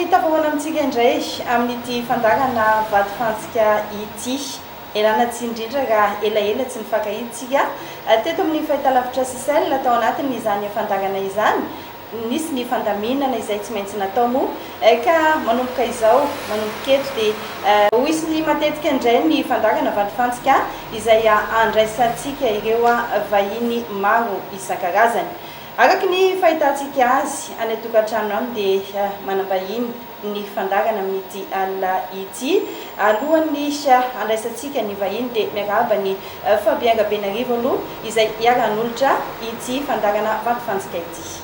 Faly tafahoana amintsika indray amin'ity fandaharana Vatofantsika ity. Ialana tsiny indrindra raha elaela tsy nifankahita isika teto amin'ny fahitalavitra Sicel tao anatin'izany fandaharana izany. Nisy ny fandaminana izay tsy maintsy natao moa ka manomboka izao, manomboka eto dia ho hisy matetika indray ny fandaharana Vatofantsika izay handraisantsika ireo vahiny maro isan-karazany. Araka ny fahitantsika azy any an-tokantrano any dia manam-bahiny ny fandaharana amin'ity alina ity. Alohan'ny handraisantsika ny vahiny dia miarahaba an'i Fabien Rabenarivo aloha izay hiara-hanolotra ity fandaharana Vatofantsika ity.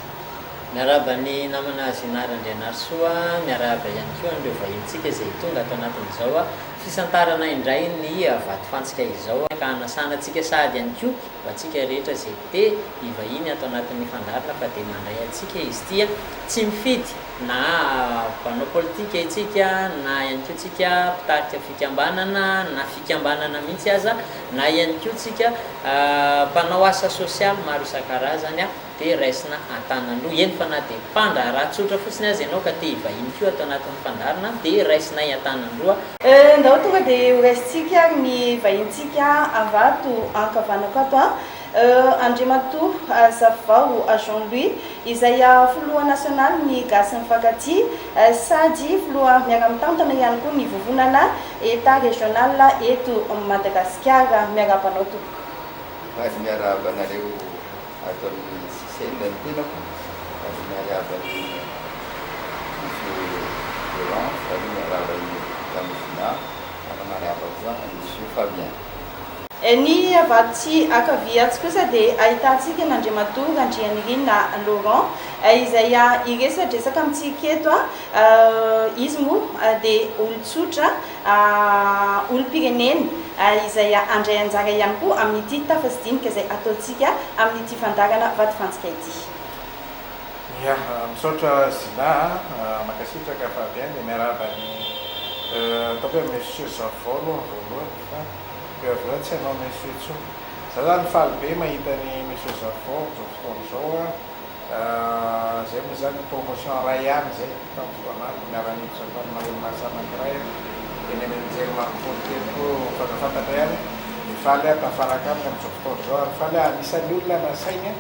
Miarahaba ny namana Zina Randrianarisoa, miarahaba ihany koa an'ireo vahinintsika izay tonga ato anatin'izao fisantarana indray ny Vatofantsika izao ka hanasana antsika sahady ihany koa ho antsika rehetra izay te hivahiny ato anatin'ny fandaharana fa dia mandray antsika izy ity a! Tsy mifidy na mpanao politika itsika na ihany koa tsika mpitarika fikambanana na fikambanana mihitsy aza na ihany koa tsika mpanao asa sosialy maro isan-karazany a! Dia raisina an-tanan-droa, eny fa na dia mpandraharaha tsotra fotsiny aza ianao ka te hivahiny koa ato anatin'ny fandaharana dia raisinay an-tanan-droa. Ndao tonga dia ho raisintsika ary ny vahintsika avy ato ankavanako ato an, Andriamatoa Zafivao Jean Louis izay filoha nasionalin'ny Gasy Mifankatia sady filoha miara-mitantana ihany koa ny vovonana Etat Régional eto Madagasikara. Miarahaba anao tompoko. Faly miarahaba anareo Ato amin'ny Sicel ny tenako ary miarahaba an'i Monsieur Laurent ary miarahaba an'i Madame Gina ary miarahaba koa an'i Monsieur Fabien. Ny avy atsy ankavia atsy kosa dia ahitantsika an'Andriamatoa Randrianirina Laurent izay hiresadresaka amintsika eto. Izy moa dia olon-tsotra, olom-pirenena izay handray anjara ihany koa amin'ity tafa sy dinika izay ataontsika amin'ity fandaharana Vatofantsika ity. Ya, misaotra Zina a, mankasitraka Fabien dia miarahaba an'i ataoko hoe Monsieur Zavao aloha ny voalohany fa rehefa avy eo tsy hanao Monsieur intsony. Za zany faly be mahita an'i Monsieur Zavao amin'izao fotoana izao a. Zay moa zany promotion ray ihany zay tamin'ny fotoan'andro niara-niditra tamina orinasa anankiray aho teny amin'ny anjerimanontolo teny koa mifankafantatra ihany dia faly aho tafaraka aminy amin'izao fotoana izao ary faly aho anisan'ny olona nasainy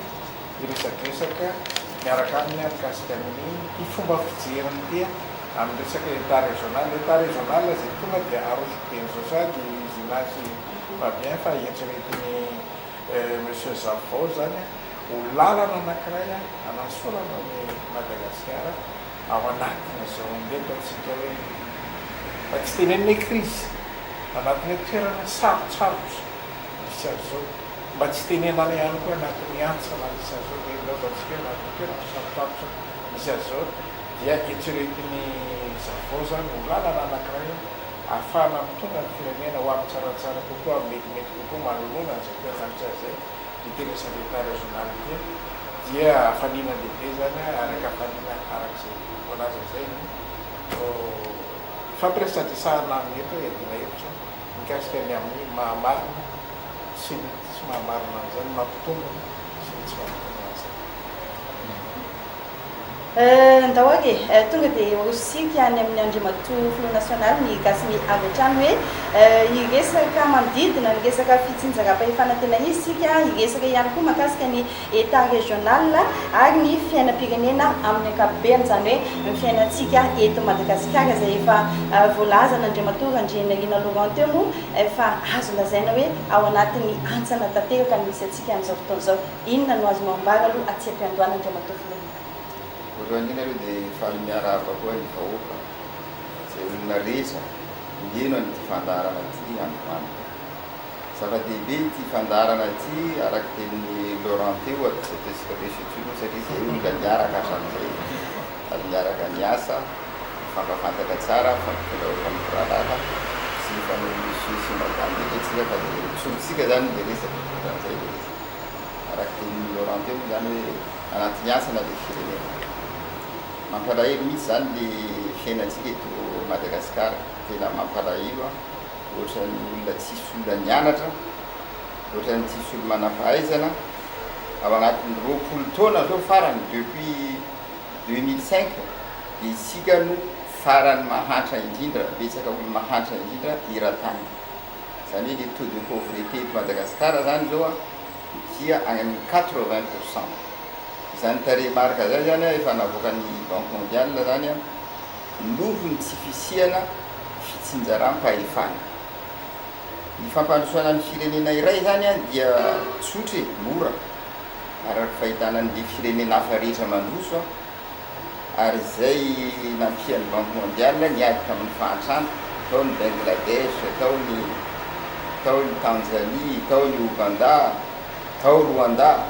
hiresadresaka miaraka aminy aho mikasika ny ity fomba fijeriny ity amin'ny resaka état régional. État régional izay tonga dia arosoko dieny izao sahady i Zina sy Fabien fa eritreretin'i Monsieur Zavao izany ho lalana anankiray hanasorana an'i Madagasikara ao anatin'izao mety ataontsika hoe, mba tsy tenenina hoe crise, anatin'ny hoe toerana sarotsarotra misy azy izao, mba tsy tenenana ihany koa anatin'ny hantsana misy azy izao, dia ndao ataontsika hoe anatin'ny toerana sarotsarotra misy azy izao, dia eritreretin'i Zavao izany ho lalana anankiray ahafahana mitondra ny firenena ho amin'ny tsaratsara kokoa, amin'ny metimety kokoa manoloana an'izay toerana misy azy izay. Ity resaka Etat régional ity dia hafaliana lehibe izany araka hafaliana araka izay voalaza izay no ifampiresadresahana aminy eto hiadiana hevitra mikasika ny amin'ny maha marina sy ny tsy maha marina an'izany, mampitombina sy ny tsy mampitombina an'izany. Ndao ary e! Tonga dia horosika any amin'ny Andriamatoa Filoha Nasionaly ny Gasy avy hatrany hoe hiresaka manodidina ny resaka fitsinjaram-pahefana tena izy isika, hiresaka ihany koa mahakasika ny Etat Régional ary ny fiainam-pirenena amin'ny ankapobeny, izany hoe ny fiainantsika eto Madagasikara izay efa voalazan'Andriamatoa Randrianirina Laurent teo moa fa azo lazaina hoe ao anatin'ny hantsana tanteraka no misy antsika amin'izao fotoana izao. Inona no azonao ambara aloha aty am-piandohana Andriamatoa Filoha? Voalohany indrindra aloha dia faly miarahaba koa ny vahoaka izay olona rehetra miheno an'ity fandaharana ity androany. Zava-dehibe ity fandaharana ity araka tenin'i Laurent teo, tsy ataontsika monsieur intsony moa satria izay olona niaraka hatramin'izay ary niaraka niasa, mifankafantatra tsara, mifampitondra ohatran'ny mpirahalahy, tsy mifanao monsieur sy madame eto isika fa dia tsorintsika izany ilay resaka, ohatran'izay ilay izy. Araka tenin'i Laurent teo moa izany hoe anatin'ny hantsana ilay firenena. Mampalahelo mihitsy izany ilay fiainantsika eto Madagasikara, tena mampalahelo an, ohatran'ny olona tsisy olona nianatra, ohatran'ny tsisy olo manam-pahaizana, ao anatin'ny 20 taona izao farany depuis 2005 dia isika no. farany mahantra indrindra, betsaka olo mahantra indrindra eran-tany. Izany hoe le taux de pauvreté eto Madagasikara zany izao a dia any amin'ny 80%. Izany tarehimarika izay zany a efa navoakan'ny Banque mondiale zany a noho ny tsy fisiana fitsinjaram-pahefana. Ny fampandrosoana ny firenena iray zany a dia tsotra e, mora, araka ny fahitana an'le firenena hafa rehetra mandroso a. ary izay nampian'ny Banque Mondiale niady tamin'ny fahantrana, tao ny Bengladesh, tao ny tao ny Tanzanie, tao ny Ouganda, tao Rwanda,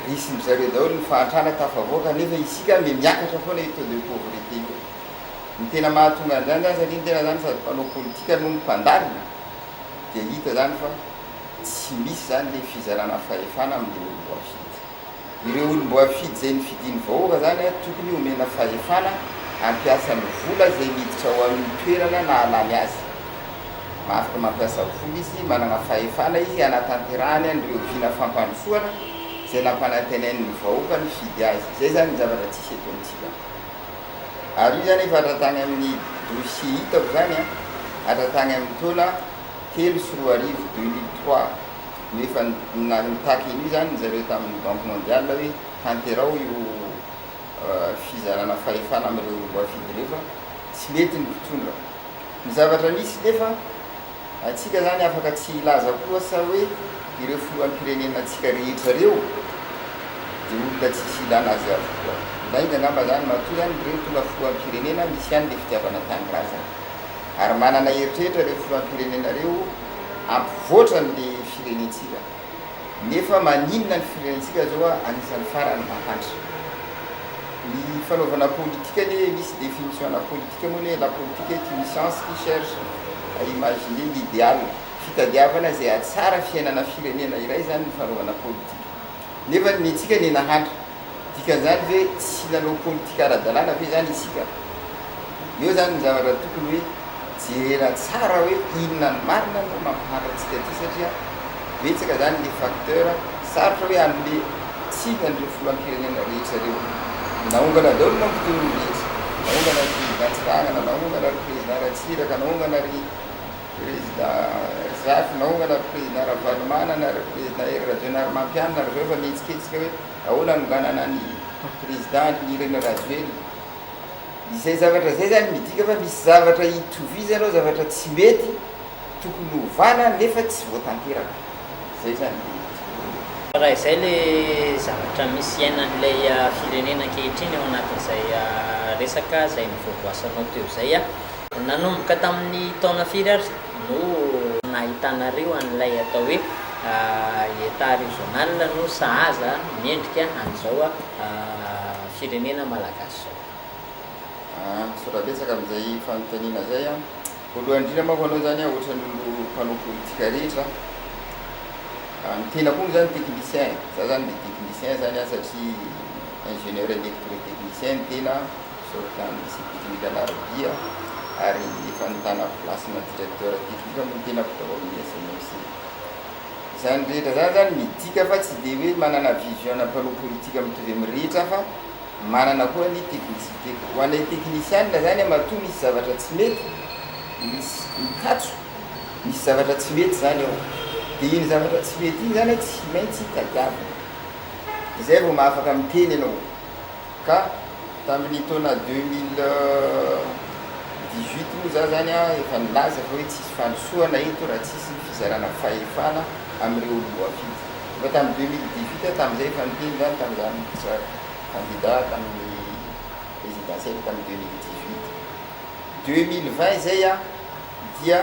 resin-dry zareo daholo ny fahantrana tafavoaka nefa isika me miakatra foana io taux de pauvreté io. Ny tena mahatonga an'izany zany satria ny tena zany sady mpanao politika no mpandalina dia hita zany fa tsy misy zany le fizarana fahefana amin'le olom-boafidy. Ireo olom-boafidy izay nofidin'ny vahoaka izany tokony homena fahefana hampiasa ny vola izay miditra ao amin'ny toerana nahalany azy. Afaka mampiasa vola izy, manana fahefana izy hanatanterahany an'ireo vina fampandrosoana izay nampanantenain'ny vahoaka nifidy azy. Izay izany ny zavatra tsisy eto amintsika. Ary io izany efa hatratany amin'ny dossier hitako izany, hatratany amin'ny taona 2003, 2003. No efa nitaky an'io izany zareo tamin'ny Banque Mondiale hoe tanteraho io fizarana fahefana amin'ireo olom-boafidy ireo fa tsy mety ny mpitondra. Ny zavatra misy nefa antsika izany afaka tsy hilaza koa sa hoe ireo filoham-pirenena antsika rehetra ireo dia olona tsisy ilana azy avokoa. Lainga angamba izany, matoa izany ireo tonga filoham-pirenena misy ihany ilay fitiavana tanindrazana. Ary manana eritreritra ireo filoham-pirenena ireo hampivoatra an'le firenentsika. Nefa maninona ny firenentsika zao anisan'ny farany mahantra? Ny fanaovana politika anie misy définition ana politika moa ny hoe la politique est une science qui cherche à imaginer l'idéal, fitadiavana izay hahatsara fiainana firenena iray zany ny fanaovana politika. Nefa ny antsika anie nahantra. Dikan'izany ve tsy nanao politika ara-dalàna ve zany isika? Eo zany ny zavatra tokony hoe jerena tsara hoe inona ny marina no mampahantra antsika aty satria betsaka zany le facteur, sarotra hoe hanome tsiny an'ireo filoham-pirenena rehetra ireo. Naongana daholo manko teo ny rehetra, naongana ry président Tsiranana, naongana ry président Ratsiraka, naongana ry président Zafy, naongana ry président Ravalomanana, ry président Hery Rajaonarimampianina, ry zao efa mihetsiketsika hoe Ahoana hanonganana ny président Andry Nirina Rajoelina? Izay zavatra izay zany midika fa misy zavatra itovizana ao, zavatra tsy mety tokony hovana nefa tsy voatanteraka. Izay zany le tiako. Raha izay le zavatra misy iainan'ilay firenena ankehitriny ao anatin'izay resaka izay novoaboasanao teo izay. Nanomboka tamin'ny taona firy ary no nahitanareo an'ilay atao hoe Etat régional no sahaza mendrika an'izao firenena malagasy izao? Misaotra betsaka amin'izay fanontaniana izay an. Voalohany indrindra manko anao izany an, ohatran'ny olo mpanao politika rehetra, ny tena koa moa izany technicien e, za zany le technicien zany an satria ingénieur électrotechnicien ny tena, Sortant lycée technique Alarobia ary efa nitana place-na directeur technique moa ny tenako tao amin'ny SMMC. Izany rehetra izany zany midika fa tsy dia hoe manana vision-na mpanao politika mitovy amin'ny rehetra fa manana koa ny technicité-ko. Ho anay teknisianina zany matoa misy zavatra tsy mety, misy mikatso, misy zavatra tsy mety zany ao. Dia iny zavatra tsy mety iny zany tsy maintsy tadiavina. Izay vao mahafaka miteny ianao. Ka tamin'ny taona 2018 moa za zany efa nilaza fa hoe tsisy fandrosoana eto raha tsisy ny fizarana fahefana amin'ireo olom-boafidy. Efa tamin'ny 2018 aho tamin'izay efa niteny zany tamin'izaho niditra candidat tamin'ny présidentielle tamin'ny 2018. 2020 izay aho dia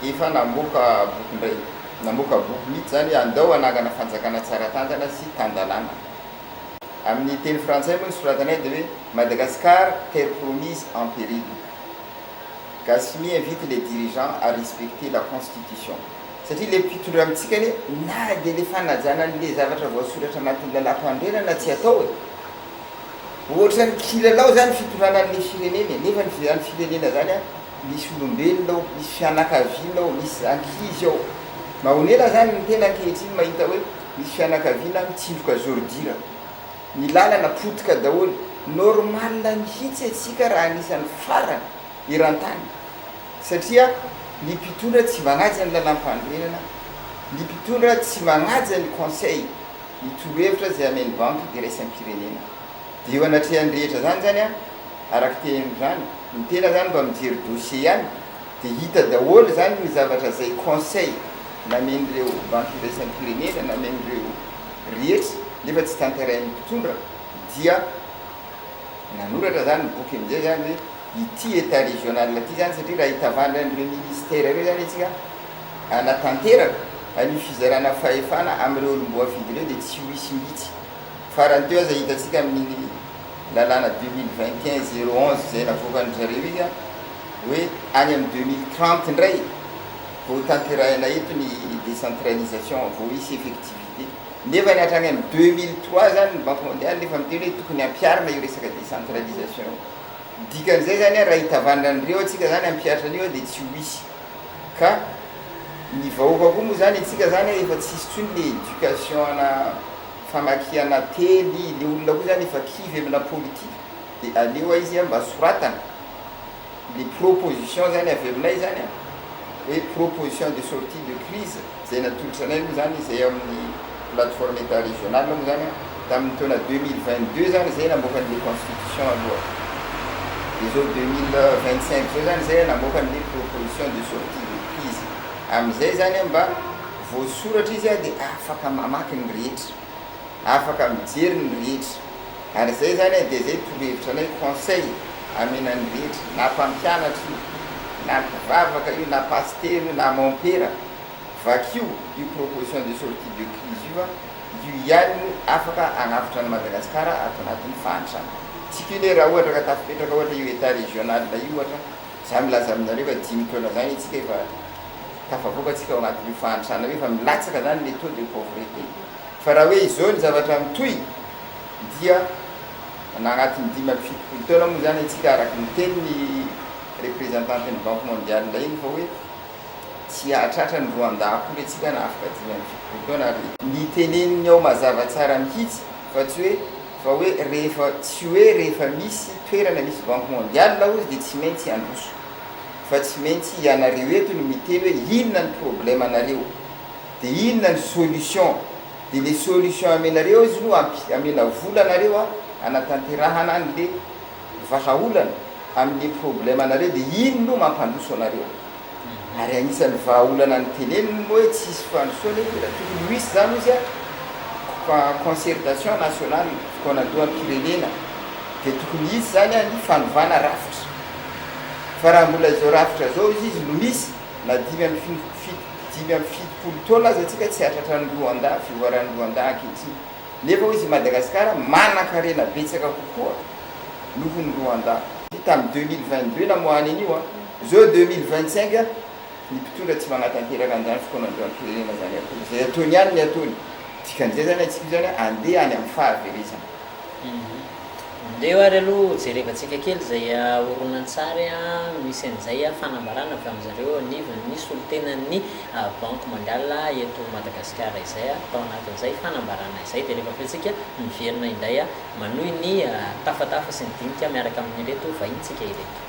efa namoaka boky indray, namoaka boky mihitsy zany hoe andao hanangana fanjakana tsara tantana sy tan-dalàna. Amin'ny teny frantsay moa ny soratanay dia hoe Madagascar, terre promise en péril. Gasifmi invite les dirigeants à respecter la constitution. Satria le mpitondra amintsika anie na dia le fanajana an'le zavatra voasoratra anatin'ny lalam-panorenana tsy atao e. Ohatran'ny kilalao zany fitondrana an'le firenena e, nefa ny zany firenena zany an, misy olombelona ao, misy fianakaviana ao, misy ankizy ao. Mahonena zany ny tena ankehitriny mahita hoe Misy fianakaviana mitsindroka zôridira. Ny lalana potika daholo. Normal mihitsy antsika raha anisan'ny farany eran-tany satria ny mpitondra tsy magnaja ny lalàm-panorenana, ny mpitondra tsy magnaja ny conseil, ny torohevitra izay amen'ny banky iraisam-pirenena. Dia eo anatrehan'ny rehetra izany izany an, araka teneniko izany, ny tena izany mba mijery dossier ihany dia hita daholo izany ny zavatra izay conseil namen'ireo banky iraisam-pirenena, namen'ireo rehetra nefa tsy tanterahin'ny mpitondra dia nanoratra izany ny boky amin'izay izany hoe ity Etat régional ity izany satria raha hitavandra an'ireo ministère ireo izany isika hanatanteraka an'io fizarana fahefana amin'ireo olom-boafidy ireo dia tsy ho hisy mihitsy. Farany teo aza hitantsika amin'iny lalàna 2021 011 izay navoakan-dry zareo iny hoe any amin'ny 2030 indray vao tanterahina eto ny décentralisation, vao hisy effectivité. Nefa ny hatrany amin'ny 2003 izany ny Banque mondiale efa miteny hoe tokony hampiharina io resaka décentralisation io. Dikan'izay izany raha hitavandra an'ireo antsika izany hampihatra an'io dia tsy ho hisy. Ka ny vahoaka koa moa izany antsika izany efa tsy hisy intsony le éducation ana famakiana teny, le olona koa izany efa kivy amina politika dia aleo izy mba soratana le proposition zany avy aminay zany an, hoe proposition de sortie de crise izay natolotra anay moa zany izay ao amin'ny plateforme Etat régional moa zany an, tamin'ny taona 2022 zany izay namoaka an'le constitution aloha, dia izao 2025 izao zany izay namoaka an'le proposition de sortie de crise, amin'izay zany an mba voasoratra izy an dia afaka mamaky ny rehetra, afaka mijery ny rehetra. Ary izay izany dia izay torohevitra anay, conseil amena ny rehetra, na mpampianatra io, na mpivavaka io, na pasitera io, na mompera, vakio io proposition de sortie de crise io fa io ihany no afaka hagnavotra an'i Madagasikara ato anatin'ny fahantrana. Tsika io anie raha ohatra ka tafipetraka ohatra io Etat regional io ohatra, za milaza aminareo fa dimy taona zany itsika efa tafavoaka tsika ao anatin'io fahantrana io, efa milatsaka zany le taux de pauvreté. Fa raha hoe izao ny zavatra mitohy dia na agnatin'ny 75 taona moa izany antsika araka ny tenin'ny représentante-n'ny Banque mondiale iny fa hoe tsy hahatratra ny Rwanda akory antsika na afaka 75 taona ary ny teneniny ao mazava tsara mihitsy fa tsy hoe fa hoe rehefa tsy hoe rehefa misy toerana misy Banque mondiale hozy dia tsy maintsy handroso fa tsy maintsy ianareo eto no miteny hoe inona ny problème-nareo dia inona ny solution dia le solution amenareo izy no ampi amena vola anareo a anatanterahana anle vahaolana amle problème anareo dia iny no mampandroso anareo ary anisan'ny vahaolana niteneniny moa hoe tsisy fandrosoana eto raha tokony ho hisy zany ozy a concertation nationale fikaonandoham-pirenena dia tokony hisy zany a ny fanovana rafitra fa raha mbola izao rafitra zao izy izy no misy na 75 taona aza tsika tsy hahatratra an'i Rwanda, fivoaran'i Rwanda ankehitriny. Nefa hoy izy i Madagasikara manan-karena betsaka kokoa noho ny Rwanda. Tamin'ny 2022 namoahany an'io an, izao 2025 ny mpitondra tsy manatanteraka an'izany fikaonandoham-pirenena izany akory. Izay ataony ihany ny ataony. Dikan'izay izany antsika io izany andeha any amin'ny fahaverezana. Ndreo ary aloha jerevantsika kely izay horonantsary misy an'izay fanambarana avy amin'zareo eo anivon'ny solontenan'ny Banque Mondiale eto Madagasikara izay tao anatin'izay fanambarana izay dia rehefa avy eo tsika miverina indray manohy ny tafatafa sy ny dinika miaraka amin'ireto vahintsika ireto.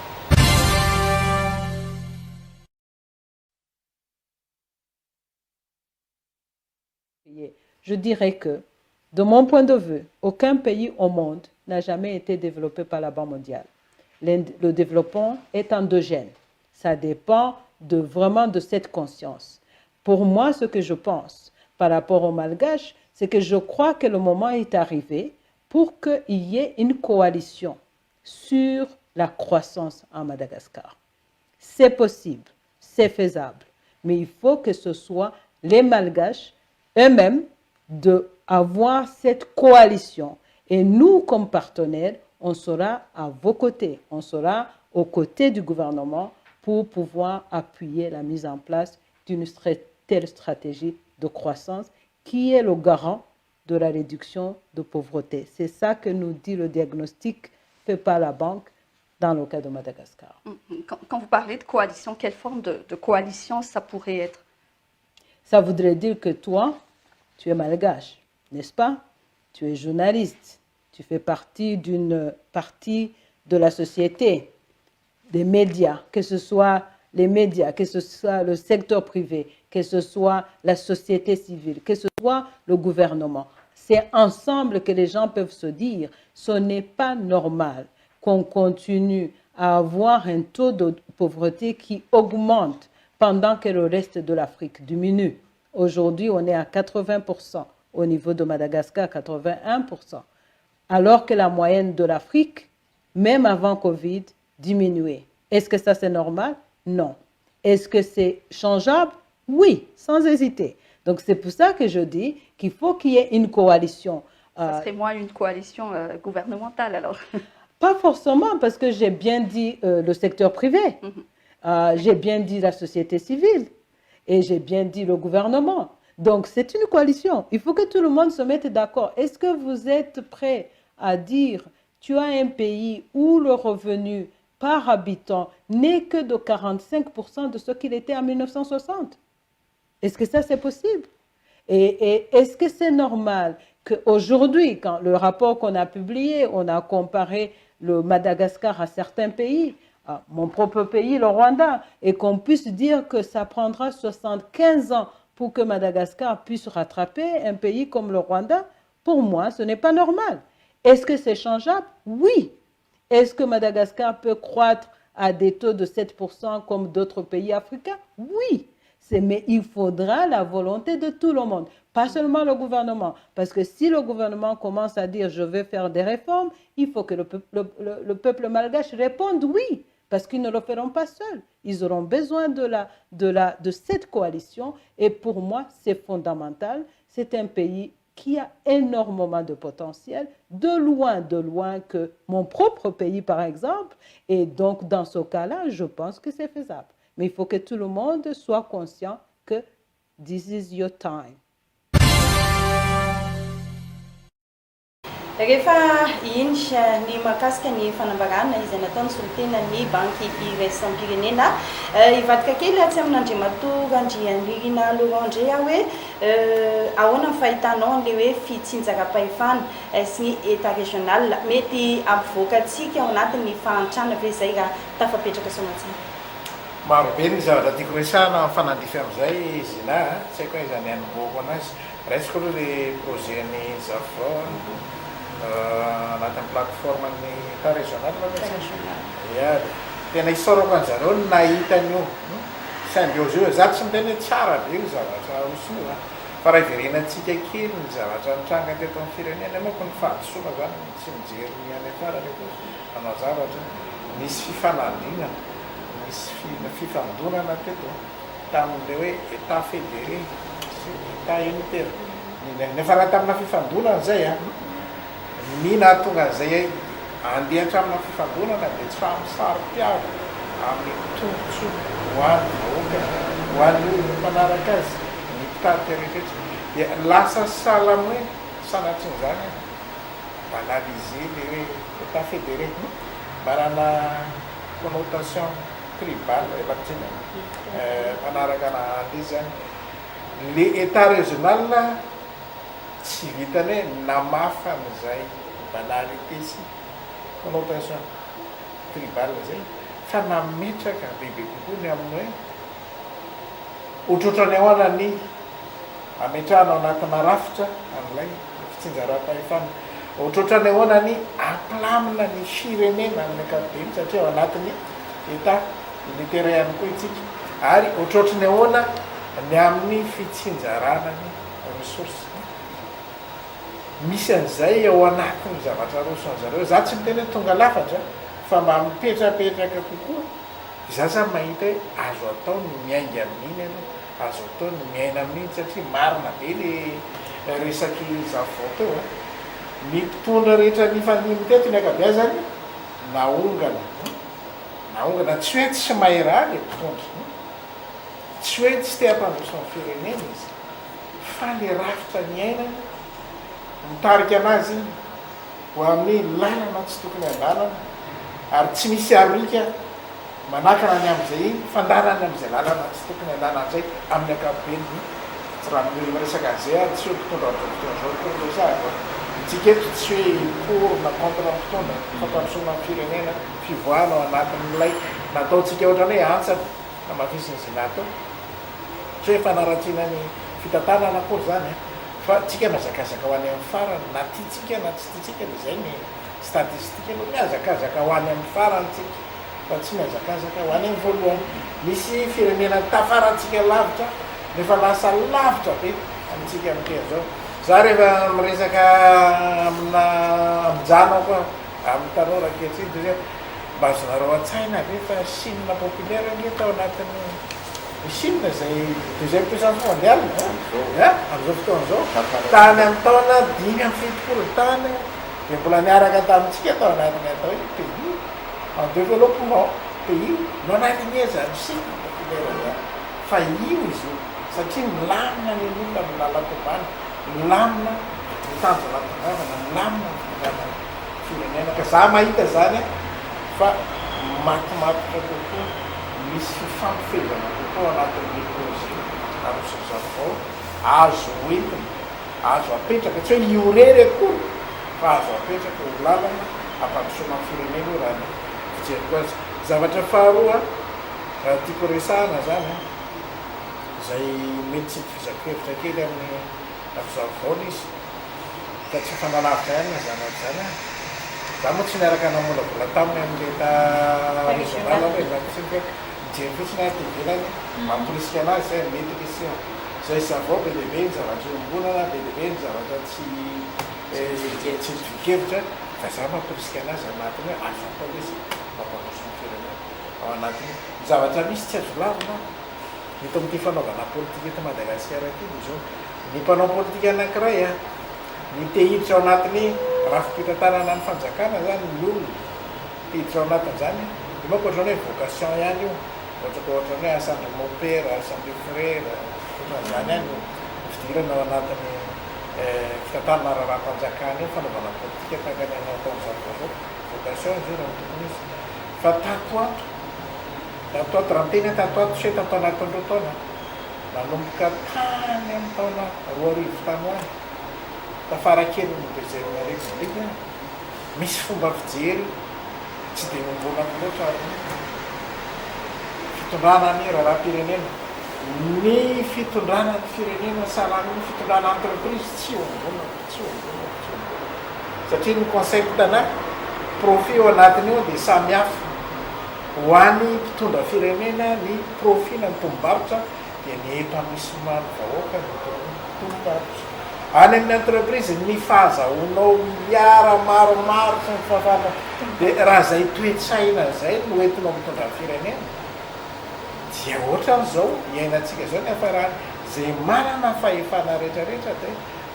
Je dirais que, de mon point de vue, aucun pays au monde n'a jamais été développé par la Banque mondiale. Le développement est endogène. Ça dépend de, vraiment de cette conscience. Pour moi, ce que je pense par rapport aux Malgaches, c'est que je crois que le moment est arrivé pour qu'il y ait une coalition sur la croissance en Madagascar. C'est possible, c'est faisable, mais il faut que ce soit les Malgaches eux-mêmes de avoir cette coalition. Et nous, comme partenaires, on sera à vos côtés, on sera aux côtés du gouvernement pour pouvoir appuyer la mise en place d'une telle stratégie de croissance qui est le garant de la réduction de pauvreté. C'est ça que nous dit le diagnostic fait par la banque dans le cas de Madagascar. Quand vous parlez de coalition, quelle forme de coalition ça pourrait être? Ça voudrait dire que toi, tu es malgache, n'est-ce pas? Tu es journaliste, Tu fais partie d'une partie de la société, des médias, que ce soit les médias, que ce soit le secteur privé, que ce soit la société civile, que ce soit le gouvernement. C'est ensemble que les gens peuvent se dire, ce n'est pas normal qu'on continue à avoir un taux de pauvreté qui augmente pendant que le reste de l'Afrique diminue. Aujourd'hui, on est à 80%, au niveau de Madagascar, 81%, alors que la moyenne de l'Afrique, même avant Covid, diminuait. Est-ce que ça c'est normal? Non. Est-ce que c'est changeable? Oui, sans hésiter. Donc c'est pour ça que je dis qu'il faut qu'il y ait une coalition. Ça serait moins une coalition gouvernementale alors? Pas forcément, parce que j'ai bien dit le secteur privé, j'ai bien dit la société civile et j'ai bien dit le gouvernement. Donc c'est une coalition. Il faut que tout le monde se mette d'accord. Est-ce que vous êtes prêt à dire tu as un pays où le revenu par habitant n'est que de 45% de ce qu'il était en 1960? Est-ce que ça, c'est possible? Et est-ce que c'est normal qu'aujourd'hui, quand le rapport qu'on a publié, on a comparé le Madagascar à certains pays, à mon propre pays, le Rwanda, et qu'on puisse dire que ça prendra 75 ans pour que Madagascar puisse rattraper un pays comme le Rwanda? Pour moi, ce n'est pas normal. Est-ce que c'est changeable? Oui. Est-ce que Madagascar peut croître à des taux de 7% comme d'autres pays africains? Oui. Mais il faudra la volonté de tout le monde, pas seulement le gouvernement. Parce que si le gouvernement commence à dire « je vais faire des réformes », il faut que le peuple malgache réponde oui, parce qu'ils ne le feront pas seuls. Ils auront besoin de cette coalition. Et pour moi, c'est fondamental. C'est un pays qui a énormément de potentiel, de loin que mon propre pays, par exemple. Et donc, dans ce cas-là, je pense que c'est faisable. Mais il faut que tout le monde soit conscient que this is your time. Rehefa iny ny mahakasika ny fanambarana izay nataony solontena ny banky iraisam-pirenena, hivadika kely atsy amin'Andriamatoa Randrianirina Laurent indray aho hoe ahoana ny fahitanao an'ilay hoe fitsinjaram-pahefana sy ny état régional mety hampivoaka antsika ao anatin'ny fahantrana ve izay raha tafapetraka soamantsara? Marobe ny zavatra tiako resahana mifanandrify amin'izay Zina, tsy haiko hoe aiza ny hanombohako anazy. Raisiko aloha le projet ny Zafivao anatin'ny plateforme ny état régional aloha tsy ya tena isaorako an'zareo ny nahita an'io symbiose io. Za tsy miteny hoe tsara be io zavatra roso io, fa raha iverenantsika kely ny zavatra nitranga teto amin'ny firenena, manko ny fahadisoana zany tsy mijery ny any afara rehefa manao zavatra. Nisy fifanandrinana, nisy fifandonana teto tamin'ilay hoe état fédéré sy état unitaire. Nefa raha tamina fifandonana zay a, ny nahatonga an'izay andeha hatramina fifandonana dia tsy fahamsaropiaro amin'ny tombontsoa ho an'ny vahoaka, ho an'ny olona mpanaraka azy, ny mpitarika rehetrarehetra. Dia lasa sahala amin'ny hoe sanatrin'izany banaliser le hoe état fédéré, manana connotation tribale elatsiny mpanaraka an'ilay izy zany. Le état régional tsy vitany hoe namafa an'izay banalité sy connotation tribale zay, fa nametraka bebe kokoa ny amin'ny hoe ohatrohatrany ahoana ny ametrahana ao anatina rafitra an'ilay fitsinjaram-pahefana, ohatrohatrany ahoana ny ampilamina ny firenena amin'ny ankapobeny satria ao anatin'ny état unitaire ihany koa isika, ary ohatrohatrany ahoana ny amin'ny fitsinjarana ny ressources. Misy an'izay ao anatin'ny zavatra aroson'zareo. Za tsy miteny hoe tonga lafatra fa mba mipetrapetraka kokoa. Za zany mahita hoe azo atao ny miainga amin'iny aloha, azo atao ny miaina amin'iny satria marina be le resaky Zafivao teo a. Ny mpitondra rehetra nifandimby teto ny ankabeazany naongana, naongana, tsy hoe tsy mahay raha le mpitondra, tsy hoe tsy te hampandroso ny firenena izy, fa le rafitra niainany mitarika anazy ho amin'ny lalana tsy tokony handanana, ary tsy misy arika manakana ny amin'izay fandanana amin'izay lalana tsy tokony handanana izay amin'ny ankapobeny. Tsy raha miresaka an'izay aho, tsy hoe mpitondra amin'izao fotoana izao akory no resahako a. Antsika eto tsy hoe pour na contre ny mpitondra, fampandrosoana ny firenena, fivoahana ao anatin'ilay nataontsika ohatran'ny hoe hantsana, hamafisin'i Zina teo. Tsy hoe fanaratsiana ny fitantanana akory izany an, fa tsika mihazakazaka ho any amin'ny farany, na tiantsika na tsy tiantsika dia izay ny statistique aloha, mihazakazaka ho any amin'ny farany tsika fa tsy mihazakazaka ho any amin'ny voalohany. Misy firenena tafarantsika lavitra nefa lasa lavitra be amintsika amin'ity an'izao. Za rehefa miresaka amina amin-janako aho, amin'ny tanora ankehitriny dia hoe mba azonareo an-tsaina ve fa Chine populaire ange tao anatin'ny i Chine izay deuxième puissance mondiale an, amin'izao fotoana izao, tany amin'ny taona 75 tany dia mbola niaraka tamintsika tao anatin'ny atao hoe pays en développement, pays non aligné izany Chine populaire izany fa io izy io. Satria milamina ny olona ny lalan-kombana, milamina ny tanjona tongavana, milamina ny fitondrana ny firenena. Ka za mahita zany fa matomatotra kokoa, misy fifampifehezana kokoa ao anatin'le projet aroson'ny Zafivao, azo hoentina, azo apetraka, tsy hoe io irery akory fa azo apetraka ho lalana hampandrosoana ny firenena io raha ny fijeriko azy. Zavatra faharoa tiako resahana zany an. izay mety tsy hitovizako hevitra kely amin'ny Rakozaovao izy fa tsy mifanalavitra ihany na izany na izany aho. Za moa tsy niaraka namolavola taminy amin'ilay état régional aloha e, miala tsiny fa mijery fotsiny aho aty ivelany, mamporisika anazy izay, mety ilay izy io. Izay zavao be dia be ny zavatra iombonana, be dia be ny zavatra tsy tsy itovian-kevitra fa za mamporisika anazy anatin'ny hoe azo atao ilay izy mampandroso ny firenena ao anatin'io. Ny zavatra misy tsy azo lavina. Eto amin'ity fanaovana politika eto Madagasikara ity dia izao, ny mpanao politika anankiray ny te hiditra ao anatin'ny rafi-pitantanana ny fanjakana izany ny olona te hiditra ao anatin'izany, io manko ohatran'ny hoe vocation ihany io, ohatra koa ohatran'ny hoe asan-dry mopera, asan-dry frera, ohatran'izany ihany io ny fidirana ao anatin'ny fitantanana raharaham-panjakana io, fanaovana politika tahaka ny anao ataon'izany vaovao, vocation izy io raha ny tokony ho izy. Fa tato ato. Tato ato, raha miteny aho tato ato, tsy hoe tato anatin'ny roa taona, nanomboka tany amin'ny taona 2000 tany ho any, tafara kelin'ny deuxième république, misy fomba fijery tsy dia iombonako loatra amin'ny fitondrana ny raharaham-pirenena. Ny fitondrana ny firenena sahala amin'ny fitondrana entreprise tsy iombonako, tsy iombonako, tsy iombonako. Satria ny concept-na profit ao anatin'io dia samy hafa. Ho an'ny mpitondra firenena ny profit na ny tombom-barotra dia ny épanouissement ny vahoaka no tombom-barotra. Any amin'ny entreprise ny fahazahoanao miliara maromaro sy ny fahafahana dia raha izay toe-tsaina izay no entinao mitondra ny firenena dia ohatran'izao iainantsika izao ny hafarany. Izay manana fahefana rehetra rehetra dia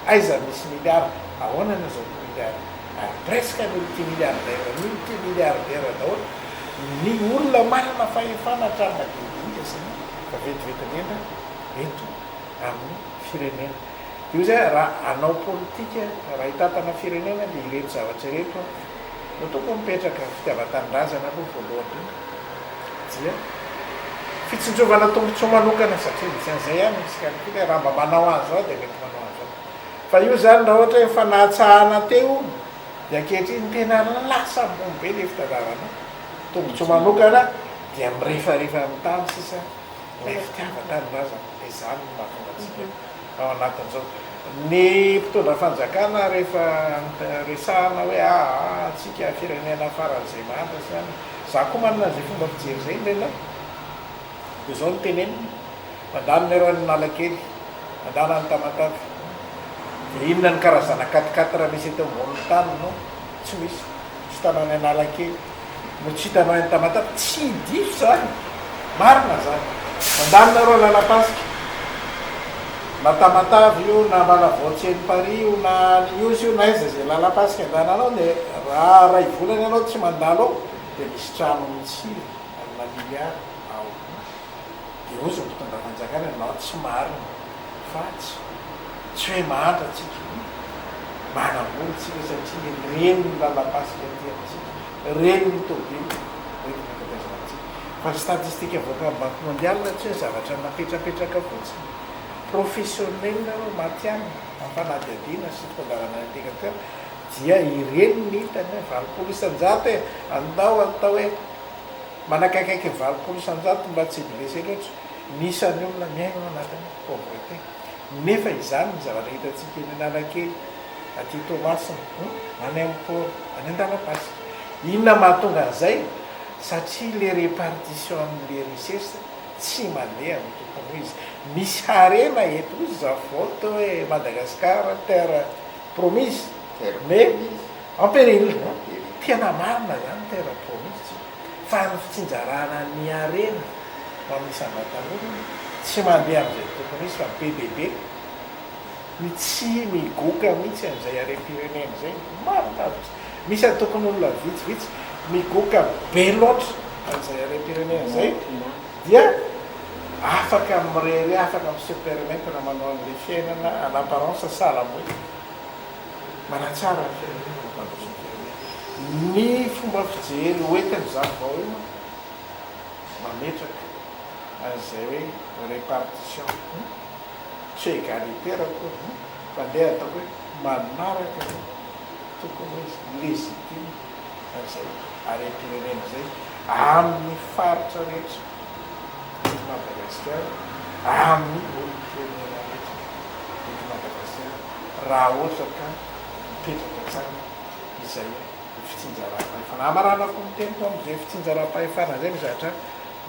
aiza misy miliara, ahoana no azahoako miliara? Ary presque ny multimilliardaire, multimilliardaire daholo ny olona manana fahefana hatramin'ny madinidinika sy ny vaventiventy indrindra eto amin'ny firenena. Dia hoy izy hoe raha hanao politika, raha hitantana firenena dia ireto zavatra ireto no tokony mipetraka, fitiavan-tanindrazana aloha voalohany indrindra, dia fitsinjovana tombontsoa manokana satria misy an'izay ihany misy calcul hoe raha mba manao an'izao dia mety manao an'izao. Fa io zany raha ohatra hoe efa nahatsahana teo dia ankehitriny tena lasa ambony be le fitadiavana tombotsoa manokana dia mirefarefa amin'ny tany sisa ilay fitiavan-tanindrazana dia izany no mahatonga antsika ao anatin'izao. Ny mpitondra fanjakana rehefa resahana hoe aa antsika firenena faran'izay mahantra sy any, za koa manana an'izay fomba fijery izay indraindray dia izao no tenenina, mandalo nareo any Analakely, Mandala any Tamatave. Dia inona ny karazana quatre-quatre misy eto ambonin'ny tany no tsy misy? Tsy hitanao any Analakely, no tsy hitanao any Tamatave. Tsy diso izany. Marina izany. Mandalo nareo Alalam-pasika. Na Tamatave io, na Ambalavao Tsienimparihy io, na any Ihosy io, na aiza izay lalam-pasika andehananao dia raha iray volana ianao tsy mandalo ao dia misy trano mitsiry amina milliards ao. Dia hoy izao mpitondra fanjakana ianao tsy marina fa tsy tsy hoe mahantra tsika, manam-bola tsika satria ireny ny lalam-pasika aty amintsika, ireny ny tôbily hoentina ankabeazana antsika. Fa ny statistique avoakan'ny banque mondiale tsy hoe zavatra napetrapetraka fotsiny. Professionnel ireo matihanina amin'ny fanadihadiana sy fitantarana indicateur dia ireny ny hitany hoe 80% e! Andao atao hoe manakaikaiky ny 80% mba tsy hi-blesser loatra ny isan'ny olona miaina ao anatin'ny pauvreté. Nefa izany ny zavatra hitantsika eny Analakely, aty Toamasina, any amin'ny port, any Andalapasika. Inona mahatonga an'izay? Satria le répartition an'le richesse tsy mandeha amin'ny tokony ho izy. Misy harena eto hoy Zafy hoe Madagascar terre promise mais en péril. Tena marina zany terre promise tsika fa ny fitsinjarana ny harena ho amin'ny isam-batan'olona tsy mandeha amin'izay tokony ho izy fa be dia be ny tsy migoka mihitsy an'izay harem-pirenena izay. Maro lavitra. Misy antokon'olona vitsivitsy migoka be loatra an'izay harem-pirenena izay dia afaka mirehareha, afaka mi-se permettre manao an'ilay fiainana en apparence sahala amin'ny hoe manatsara ny firenena, mampandroso ny firenena. Ny fomba fijery hoentin'izany vao io manko mametraka an'izay hoe répartition tsy hoe égalitaire akory fa ndeha ataoko hoe manaraka ny tokony ho izy, légitime an'izay harem-pirenena izay amin'ny faritra rehetra eto Madagasikara, amin'ny olom-pirenena rehetra eto Madagasikara raha ohatra ka mipetraka tsara izay fitsinjaram-pahefana. Hamaranako ny teniko amin'izay fitsinjaram-pahefana izay ny zavatra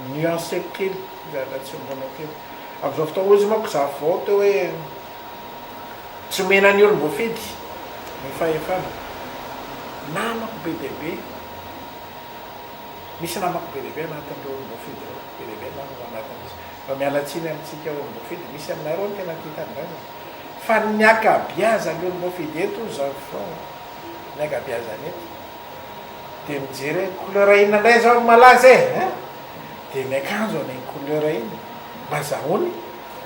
nuanceko kely, ny zavatra tsy iombonako kely. Amin'izao fotoana, hoy izy manko za vao teo hoe Tsy omena ny olom-boafidy ny fahefana. Namako be dia be, misy namako be dia be anatin'ireo olom-boafidy ireo, be dia be ny namako anatin'izy. Fa miala tsiny amintsika olom-boafidy, misy aminareo ny tena tia tanindrazana. Fa ny ankabiazan'ny olom-boafidy eto zao, ny ankabiazany eto, dia mijery hoe couleur inona indray izao no malaza e! Hein? Dia miakanjo an'iny couleur iny mba azahoany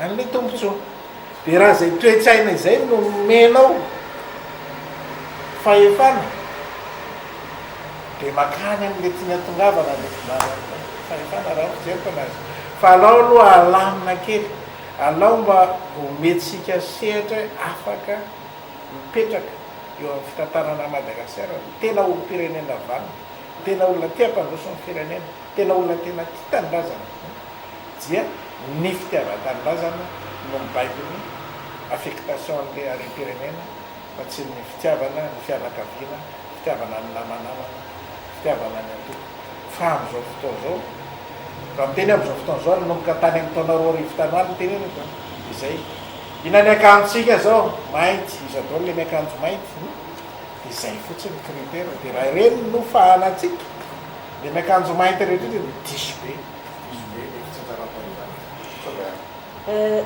an'ilay tombontsoa. Dia raha izay toe-tsaina izay no nomenao fahefana dia makany amin'ilay tiany hatongavana ilay fitondrana fahefana raha ny fijeriko anazy. Fa alao aloha alamina kely, alao mba omentsika sehatra hoe afaka mipetraka eo amin'ny fitantanana an'i Madagasikara ny tena olom-pirenena vanona, ny tena olona te hampandroso ny firenena, ny tena olona tena tia tanindrazana. dia ny fitiavan-tanindrazana no mibaiko ny affectation an'ilay harem-pirenena fa tsy ny fitiavana ny fianakaviana, fitiavana ny namanamana, fitiavana ny antoko. Fa amin'izao fotoana izao, raha miteny aho amin'izao fotoana izao, nanomboka tany amin'ny taona 2000 tany ho any no teneniko an, izay. Inona ny akanjontsika izao? Mainty, iza daholo ilay miakanjo mainty? Dia izay fotsiny ny critère. Dia raha ireny no fahanantsika, ilay miakanjo mainty rehetra io dia diso be.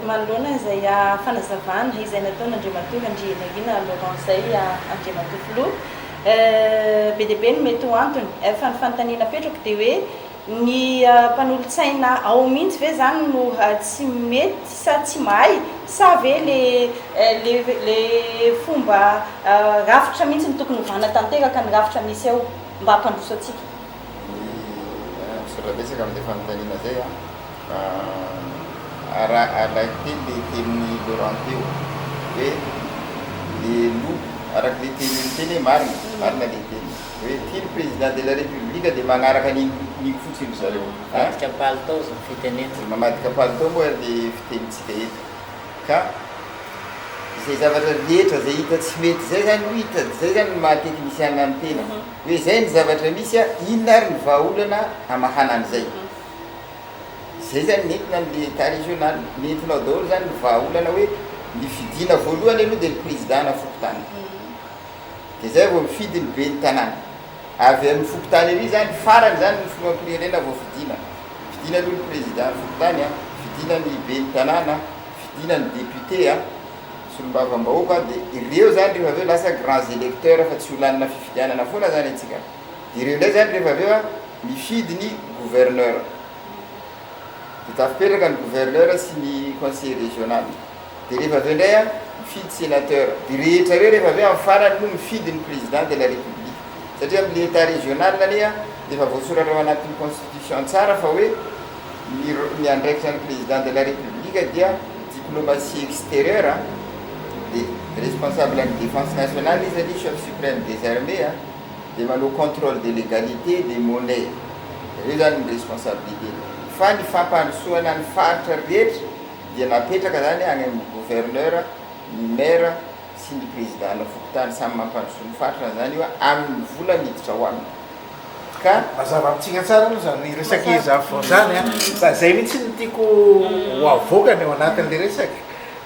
Manoloana izay fanazavana izay nataon'Andriamatoa Randrianirina Laurent izay Andriamatoa Filoha, be dia be no mety ho antony fa ny fanontaniana apetrako dia hoe ny mpanolotsaina ao mihitsy ve izany no tsy mety sa tsy mahay sa ve le le fomba rafitra mihitsy no tokony hovana tanteraka ny rafitra misy ao mba hampandroso antsika? Misaotra betsaka amin'izay fanontaniana izay an. Raha alaiko teny ilay tenin'i Laurent teo hoe le loko, araka ilay teniny teny hoe marina, marina ilay teniny hoe tia ny président de la république dia magnaraka an'iny lokony iny fotsiny ry zareo. Mamadika palitao izany fitenenana. Mamadika palitao moa ilay fitenintsika eto. Ka izay zavatra rehetra izay hita tsy mety izay zany no hita, izay zany no maha teknisiana ny tena. Hoe izay ny zavatra misy a, inona ary ny vahaolana hamahana an'izay? Izay zany nentina an'le Etat régional, nentina ao daholo zany ny vahaolana hoe ny fidiana voalohany aloha dia ny président-na fokontany, dia zay vao mifidy ny ben'ny tanàna, avy amin'ny fokontany ery zany farany zany ny filoham-pirenena vao fidiana, fidiana aloha ny président-n'ny fokontany a, fidiana ny ben'ny tanàna, fidiana ny député a. Solombavambahoaka dia ireo zany rehefa avy eo lasa grands électeurs fa tsy ho lanina fifidianana foana zany antsika, dia ireo indray zany rehefa avy eo mifidy ny gouverneur, dia tafipetraka ny gouverneur sy ny conseiller régional, dia rehefa avy eo indray mifidy sénateur, dia rehetra ireo rehefa avy eo amin'ny farany moa mifidy ny président de la république, satria amin'ilay état régional anie efa voasoratra ao anatin'ny constitution tsara fa hoe ny ny andraikitra ny président de la république dia. diplomatie extérieure a, de responsable ny défense nationale izy satria chef suprême des armées a, de manao contrôle de légalité des monnaies. Reo zany ny responsabilité. Fa ny fampandrosoana ny faritra rehetra dia napetraka zany any amin'ny gouverneur, ny maire sy ny président na fokontany. Samy mampandroso ny faritra zany io amin'ny vola miditra ao aminy ka. Mazava amintsika tsara aloha zany resaky zavo zany a, fa zay mihitsy no tiako ho avoakany ao anatin'le resaky.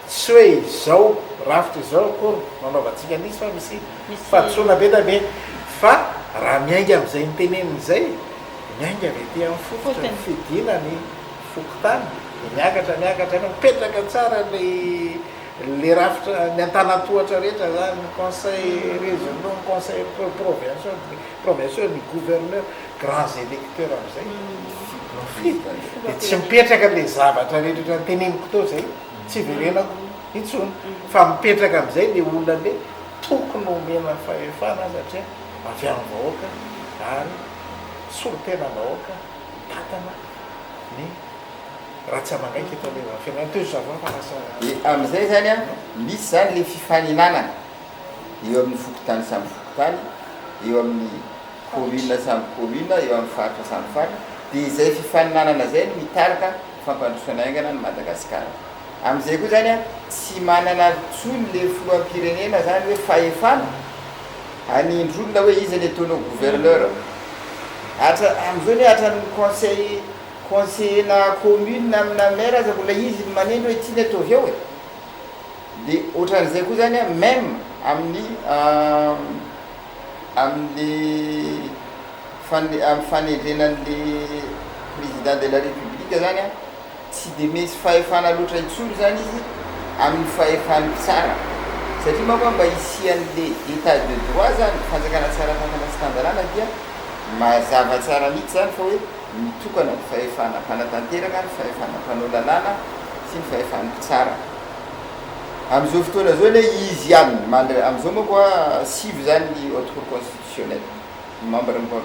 Tsy hoe izao rafitra izao akory no anaovantsika an'izy, fa misy fahadisoana be da be. Fa raha miainga amin'izay niteneniny izay, miainga avy aty amin'ny fototra, ny fidina ny fokontany, dia miakatra, miakatra, mipetraka tsara le rafitra, ny antanan-tohatra rehetra zany, ny conseil régionaux, ny conseil provinciaux, provinciaux, ny gouverneur, grands électeurs amin'izay no mifidy, dia tsy mipetraka le zavatra rehetra ohatran'ny teneniko teo zay, tsy iverenako intsony, fa mipetraka amin'izay le olona le tokony homena fahefana satria avy amin'ny vahoaka ary solontenam-bahoaka mitantana ny raha tsy amangaika eto anivon'ny firenena. Tohizo zava fa lasa. Dia amin'izay zany an, misy zany le fifaninanana eo amin'ny fokontany samy fokontany, eo amin'ny commune samy commune, eo amin'ny faritra samy faritra, dia izay fifaninanana izay no mitarika fampandrosoana haingana an'i Madagasikara. Amin'izay koa zany an, tsy manana intsony le filoham-pirenena zany hoe fahefana hanindry olona hoe iza ny ataonao gouverneur. Hatra amin'izao anie hatramin'ny conseil conseiller na commune amina maire aza mbola izy no manendry hoe ity ny ataovy eo e. De ohatran'izay koa zany an, même amin'ny amin'le fane- amin'ny fanendrena an'le président de la république zany an, tsy de misy fahefana loatra intsony zany izy amin'ny fahefan'ny mpitsara, satria manko mba hisian'le état de droit zany, fanjakana tsara tantana sy tan-dalàna, dia mazava tsara mihitsy zany fa hoe mitokana ny fahefana mpanatanteraka, ny fahefana mpanao lalàna sy ny fahefan'ny mpitsara. Amin'izao fotoana zao anie izy ihany mandra amin'izao manko a, sivy zany ny haute cour constitutionnelle, ny membre ny cour,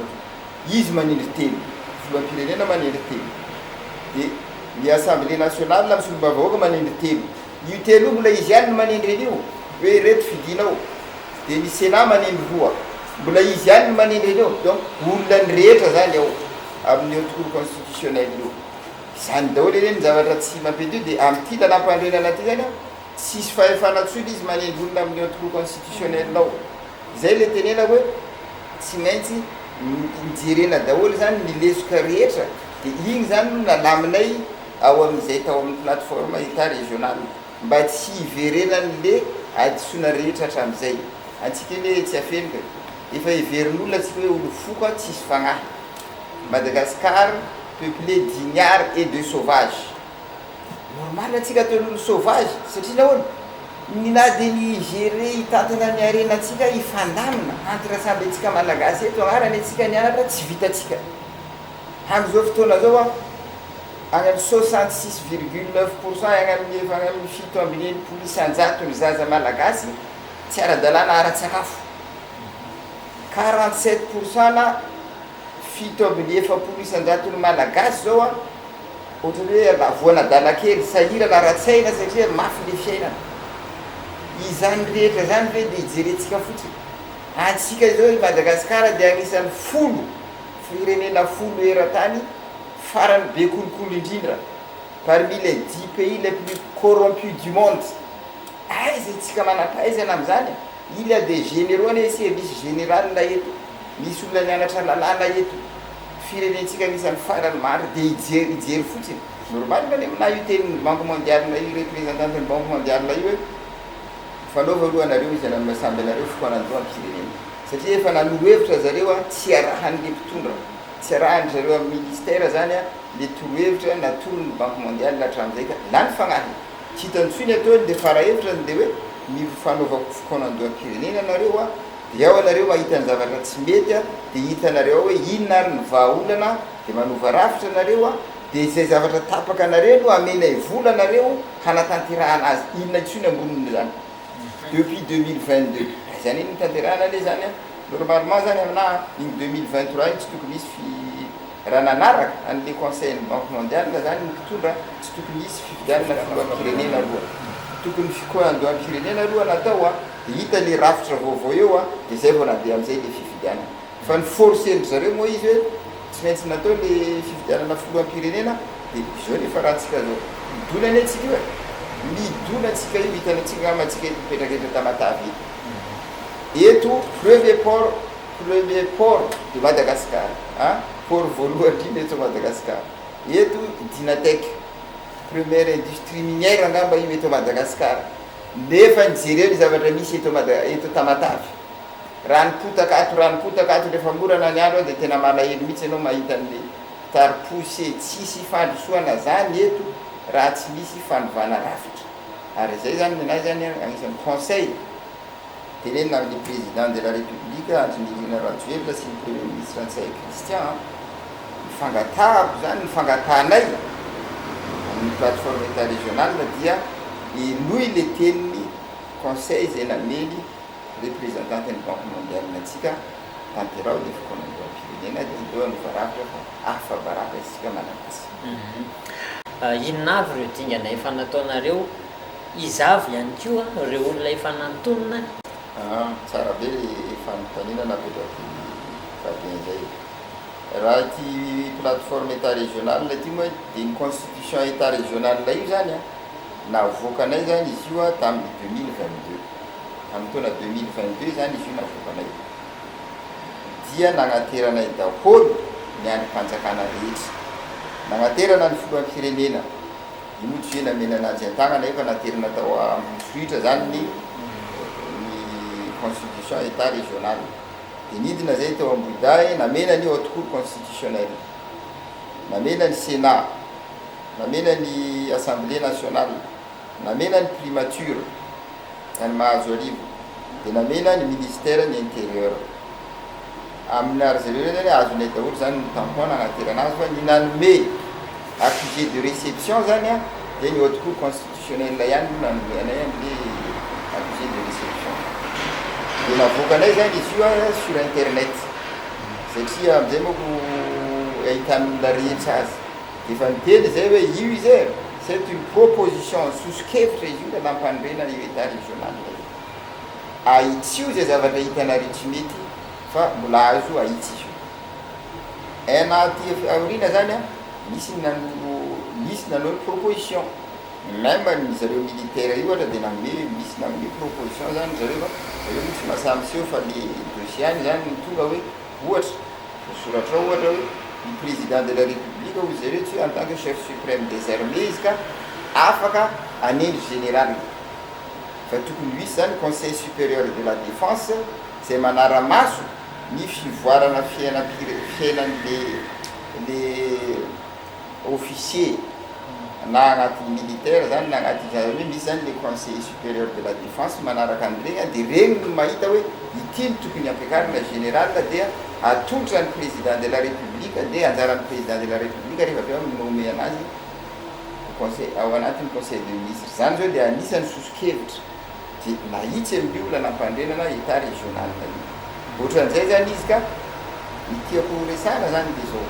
izy manindry telo, filoham-pirenena manindry telo, de ny assemblée nationale amin'ny solombavambahoaka manindry telo, io telo io mbola izy ihany no manindry an'io hoe ireto fidinao, de ny sénat manindry roa, mbola izy ihany no manindry an'io, donc olona ny rehetra zany ao amin'ny haute cour constitutionnelle io. Izany daholo anie ny zavatra tsy mampety io, dia amin'ity lalàmpanorenana ity zany an, tsisy fahefana intsony izy manendry olona amin'ny haute cour constitutionnelle ao. Izay ilay tenenako hoe tsy maintsy jerena daholo izany ny lesoka rehetra, dia iny izany no nalaminay ao amin'izay tao amin'ny plateforme Etat régional mba tsy hiverenan'le hadisoana rehetra hatramin'izay. Antsika anie tsy afeniko e, efa heverin'olona antsika hoe olo foka tsisy fagnahy. Madagascar peuplé d'ignare et de sauvage. Normal antsika ataon'olo sauvage satria nahoana? Ny na dia ny hi-gérer hitantana ny harenantsika hifandamina entre samby antsika malagasy eto agnarany antsika nianatra tsy vitantsika. Amin'izao fotoana zao an, any amin'ny 66,9 pourcent, any amin'ny efa any amin'ny 67% ny zaza malagasy tsy ara-dalàna ara-tsakafo. 47 pourcent na 47% ny malagasy zao a, ohatrany hoe voanadala kely, sahirana ara-tsaina satria mafy le fiainana. Izany rehetra zany ve de hijerentsika fotsiny? Antsika zao i Madagasikara de anisan'ny 10 firenena 10 eran-tany farany be kolikoly indrindra, parmi les 10 pays les plus corrompus du monde. Aiza itsika manam-pahaizana am'izany? Il y a des généraux anie, service général eto, misy olona nianatra lalàna eto. Firenentsika anisan'ny farany maro de hijery hijery fotsiny. Normal ane na io tenin'ny Banque mondiale io, représentant ny Banque mondiale io, hoe fanaova aloha anareo izy anareo samby anareo fikoanan-doham-pirenena, satria efa nanoro hevitra zareo a, tsy arahan'le mpitondra, tsy arahany zareo amin'ny ministère zany a, le torohevitra natoron'ny Banque mondiale hatramin'izay, ka lany fagnahy, tsy hitany intsony ataony. De fara hevitra ny de hoe ny fanaovako fikoanan-doham-pirenena anareo a, de ao anareo mahita ny zavatra tsy mety a, de hitanareo ao hoe inona ary ny vahaolana, de manova rafitra anareo a, de izay zavatra tapaka anareo no amenay vola anareo hanatanterahana azy. Inona intsony amboniny zany depuis 2022 zany iny tanterahana le zany a? Normalement zany amina iny 2023 iny tsy tokony hisy fi Raha nanaraka an'le conseil ny Banque mondiale zany ny mpitondra, tsy tokony hisy fifidianana filoham-pirenena aloha. Tokony fikaonandoham-pirenena aloha natao a, de hita le rafitra vaovao eo a, de zay vao nandeha am'izay le fifidianana. Fa ny forcer-ndry zareo moa izy hoe tsy maintsy natao le fifidianana filoham-pirenena, de izao nefa rahantsika zao. Midona anie tsika io e! Midona tsika io, hitantsika angamba tsika eto mipetraka eto Tamatave eto. Eto premier port, premier port de Madagascar, a, port voalohany indrindra eto Madagascar. Eto Dynatec, première industrie minière angamba io eto Madagascar. Nefa nijereo ny zavatra misy eto Mada- eto Tamatave. Raha nipotaka ato, raha nipotaka ato rehefa morana ny andro de tena malahelo mihitsy ianao mahita an'le tari-poussé. Tsisy fandrosoana zany eto raha tsy misy fanovana rafitra. Ary zay zany ninahy zany anisan'ny conseil tenenina amin'ny président de la République Andry Nirina Rajoelina sy ny premier ministre Ntsay Christian. Ny fangatahako zany, ny fangatahanay amin'ny plateforme état régional dia henoy le tenin'ny conseil zay namely représentante ny Banque mondiale antsika, tanterao le fikaonandoham-pirenena de aleo hanova rafitra fa afa-baraka isika Malagasy. Inona avy ireo dingana efa nataonareo? Iza avy ihany koa ireo olona efa nantonina? Tsara be le fanontaniana napetraky Fabien zay. Raha ity plateforme état régional ity moa de ny constitution état régional io zany a, navoakanay zany izy io a tamin'ny 2022. Tamin'ny taona 2022 zany izy io navoakanay. Dia nagnateranay daholo ny andrim-panjakana rehetra. Nagnaterana ny filoham-pirenena. Io moa tsy hoe namena anazy an-tagnana efa naterina tao Ambositra zany ny constitution état régional. De nidina zay tao Ambohidahy, namena ny haute cour constitutionnelle, namena ny sénat, namena ny assemblée nationale, namena ny primature any Mahazoarivo, de namena ny ministère ny intérieur. Aminary zareo reny zany azonay daholo zany ny tampon nagnaterana azy, fa ny nanome accusé de réception zany a de ny haute cour constitutionnelle ihany no nanome anay an'le accusé de réception. De navoakanay zany izy io a sur internet, satria amizay manko ahitan'olona rehetra azy. De efa niteny zay hoe io izy e, c'est une proposition, soso-kevitra izy io lalam-panorenana io état régional io. Ahitsio zay zavatra hitanareo tsy mety fa mbola azo ahitsy izy io. Anaty aoriana zany a, misy ny nanoro, misy nanao ny proposition. Même ny zareo militaire io ohatra de nanome, misy nanome proposition zany zareo, fa zareo moa tsy mahasahy miseho fa le dossier any zany no tonga hoe ohatra, voasoratra ao ohatra hoe ny président de la République hoy zareo tsy hoe en tant que chef suprême des armées izy ka afaka hanendry général. Fa tokony ho hisy zany conseil supérieur de la défense zay manara-maso ny fivoarana fiainam-pire- fiainan'le le officier na agnatin'ny militaire zany na agnatin'ny gendarmerie. Misy zany le conseil supérieur de la défense manaraka an'iregny a, de regny no mahita hoe ity no tokony ampiakarina général, dia atolotra ny président de la République, de anjaran'ny président de la République rehefa avy eo mi-nommer anazy conseil ao anatin'ny conseil de ministre. Zany zao de anisan'ny soso-kevitra de nahitsy amin'io lalam-panorenana état régional io. Ohatran'izay zany izy. Ka ny tiako resahana zany de zao: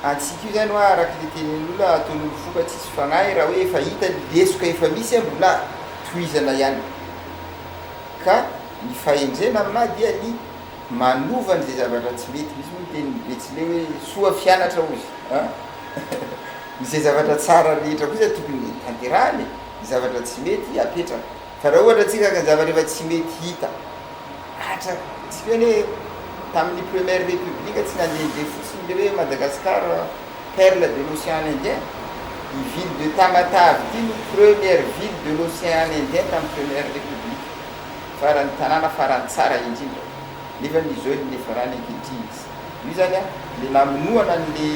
antsika io zany hoa araky le tenin'olona, ataon'olo foka tsisy fagnahy raha hoe efa hita ny lesoka efa misy a, mbola tohizana ihany. Ka ny fahendrena aminahy dia ny manova an'izay zavatra tsy mety. Misy moa ny tenin'ny Betsileo hoe soa fianatra ozy a, izay zavatra tsara rehetra kosa tokony tanterahany, ny zavatra tsy mety apetraka. Fa raha ohatra atsika ka ny zavatra efa tsy mety hita atra tsika hoe anie tamin'ny première république tsy nandehandeha fotsiny le hoe Madagascar perle de l'océan Indien. I ville de Tamatave ty no première ville de l'océan Indien tamin'ny première république, farany tanàna farany tsara indrindra, nefa ny zao ny farany ankehitriny izy io zany a le namonoana an'le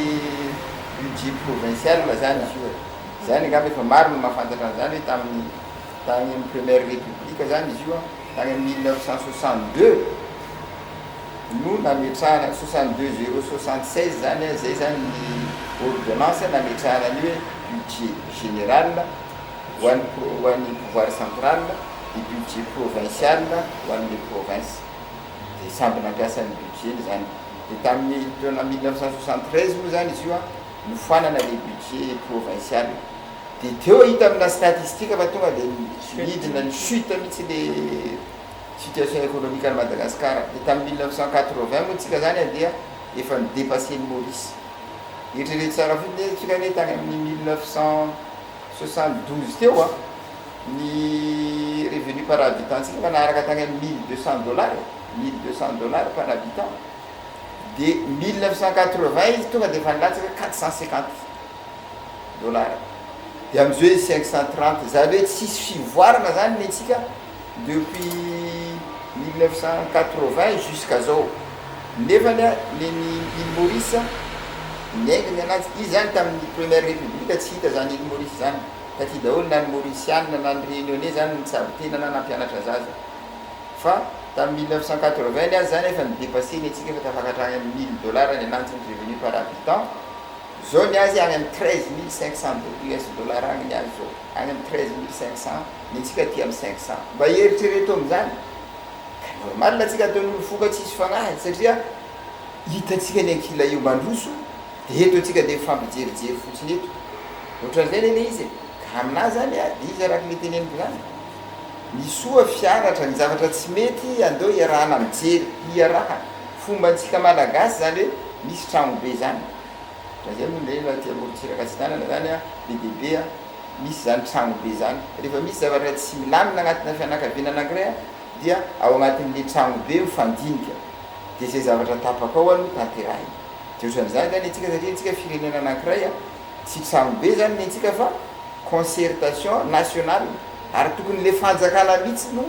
budget provincial zany izy io e. Zany angamba efa maro no mahafantatra an'izany hoe tamin'ny tany amin'ny première république zany izy io a, tany amin'ny 1962 no nametrahana, 62 076 zany a, zay zany ny ordonnance nametrahana an'io hoe budget général ho an'ny pouvoir central, de budget provincial ho an'le province, de samby nampiasa ny budget-ny zany. Dia tamin'ny taona 1973 moa zany izy io a, nofoanana le budget provincial. Dia teo hita amina statistique fa tonga dia nidina ny chute mihitsy le situation économique any Madagascar. Dia tamin'ny 1980 moa tsika zany dia efa ni-dépassé ny Maurice. Eritrereto tsara fotsiny hoe tsika anie tany amin'ny 1972 teo a, ny revenu par habitant tsika fa naharaka tany amin'ny 1200 dollars, 1200 dollars par habitant. De 1980 izy tonga de efa nilatsaka 450 dollars, de am'izao izy 530. Zany hoe tsisy fivoarana zany ny antsika depuis 1980 jusqu'à zao. Nefany a, neny île Maurice niainginy anazy izy zany tamin'ny première république, tsy hita zany île Maurice zany taty daholo, na ny mauriciane na ny réunionnais zany nitsabo tena na nampianatra zaza. Fa tamin'ny 1980 ny azy zany efa ni-dépassé ny antsika, efa tafakatra any amin'ny 1000 dollars ny ananjy ny revenu par habitant. Zao ny azy any amin'ny 13 500 US dollar agny ny azy zao, any amin'ny 13 500, ny antsika aty amin'ny 500. Mba eritrereto am'izany ka normal atsika ataon'olo foka tsisy fagnahy, satria hitatsika ny ankila io mandroso, de eto atsika de mifampijerijery fotsiny eto ohatran'izay le izy e. Ka aminazy zany a, de izy araky le teneniko zany, ny soa fianatra ny zavatra tsy mety andeo iarahana mijery, iaraha fomba antsika malagasy zany hoe misy tragno be zany raha zay moa ndray raha ty amorontsiraka atsinanana zany a, be dehibe a, misy zany tragno be zany. Rehefa misy zavatra tsy milamina agnatina fianakaviana anankiray a, dia ao anatin'le tragno be mifandinika, de zay zavatra tapaka ao aloha tanterahina. De ohatran'izany zany antsika, satria antsika firenena anankiray a, tsy tragno be zany ny antsika fa concertation nationale. Ary tokony le fanjakana mihitsy no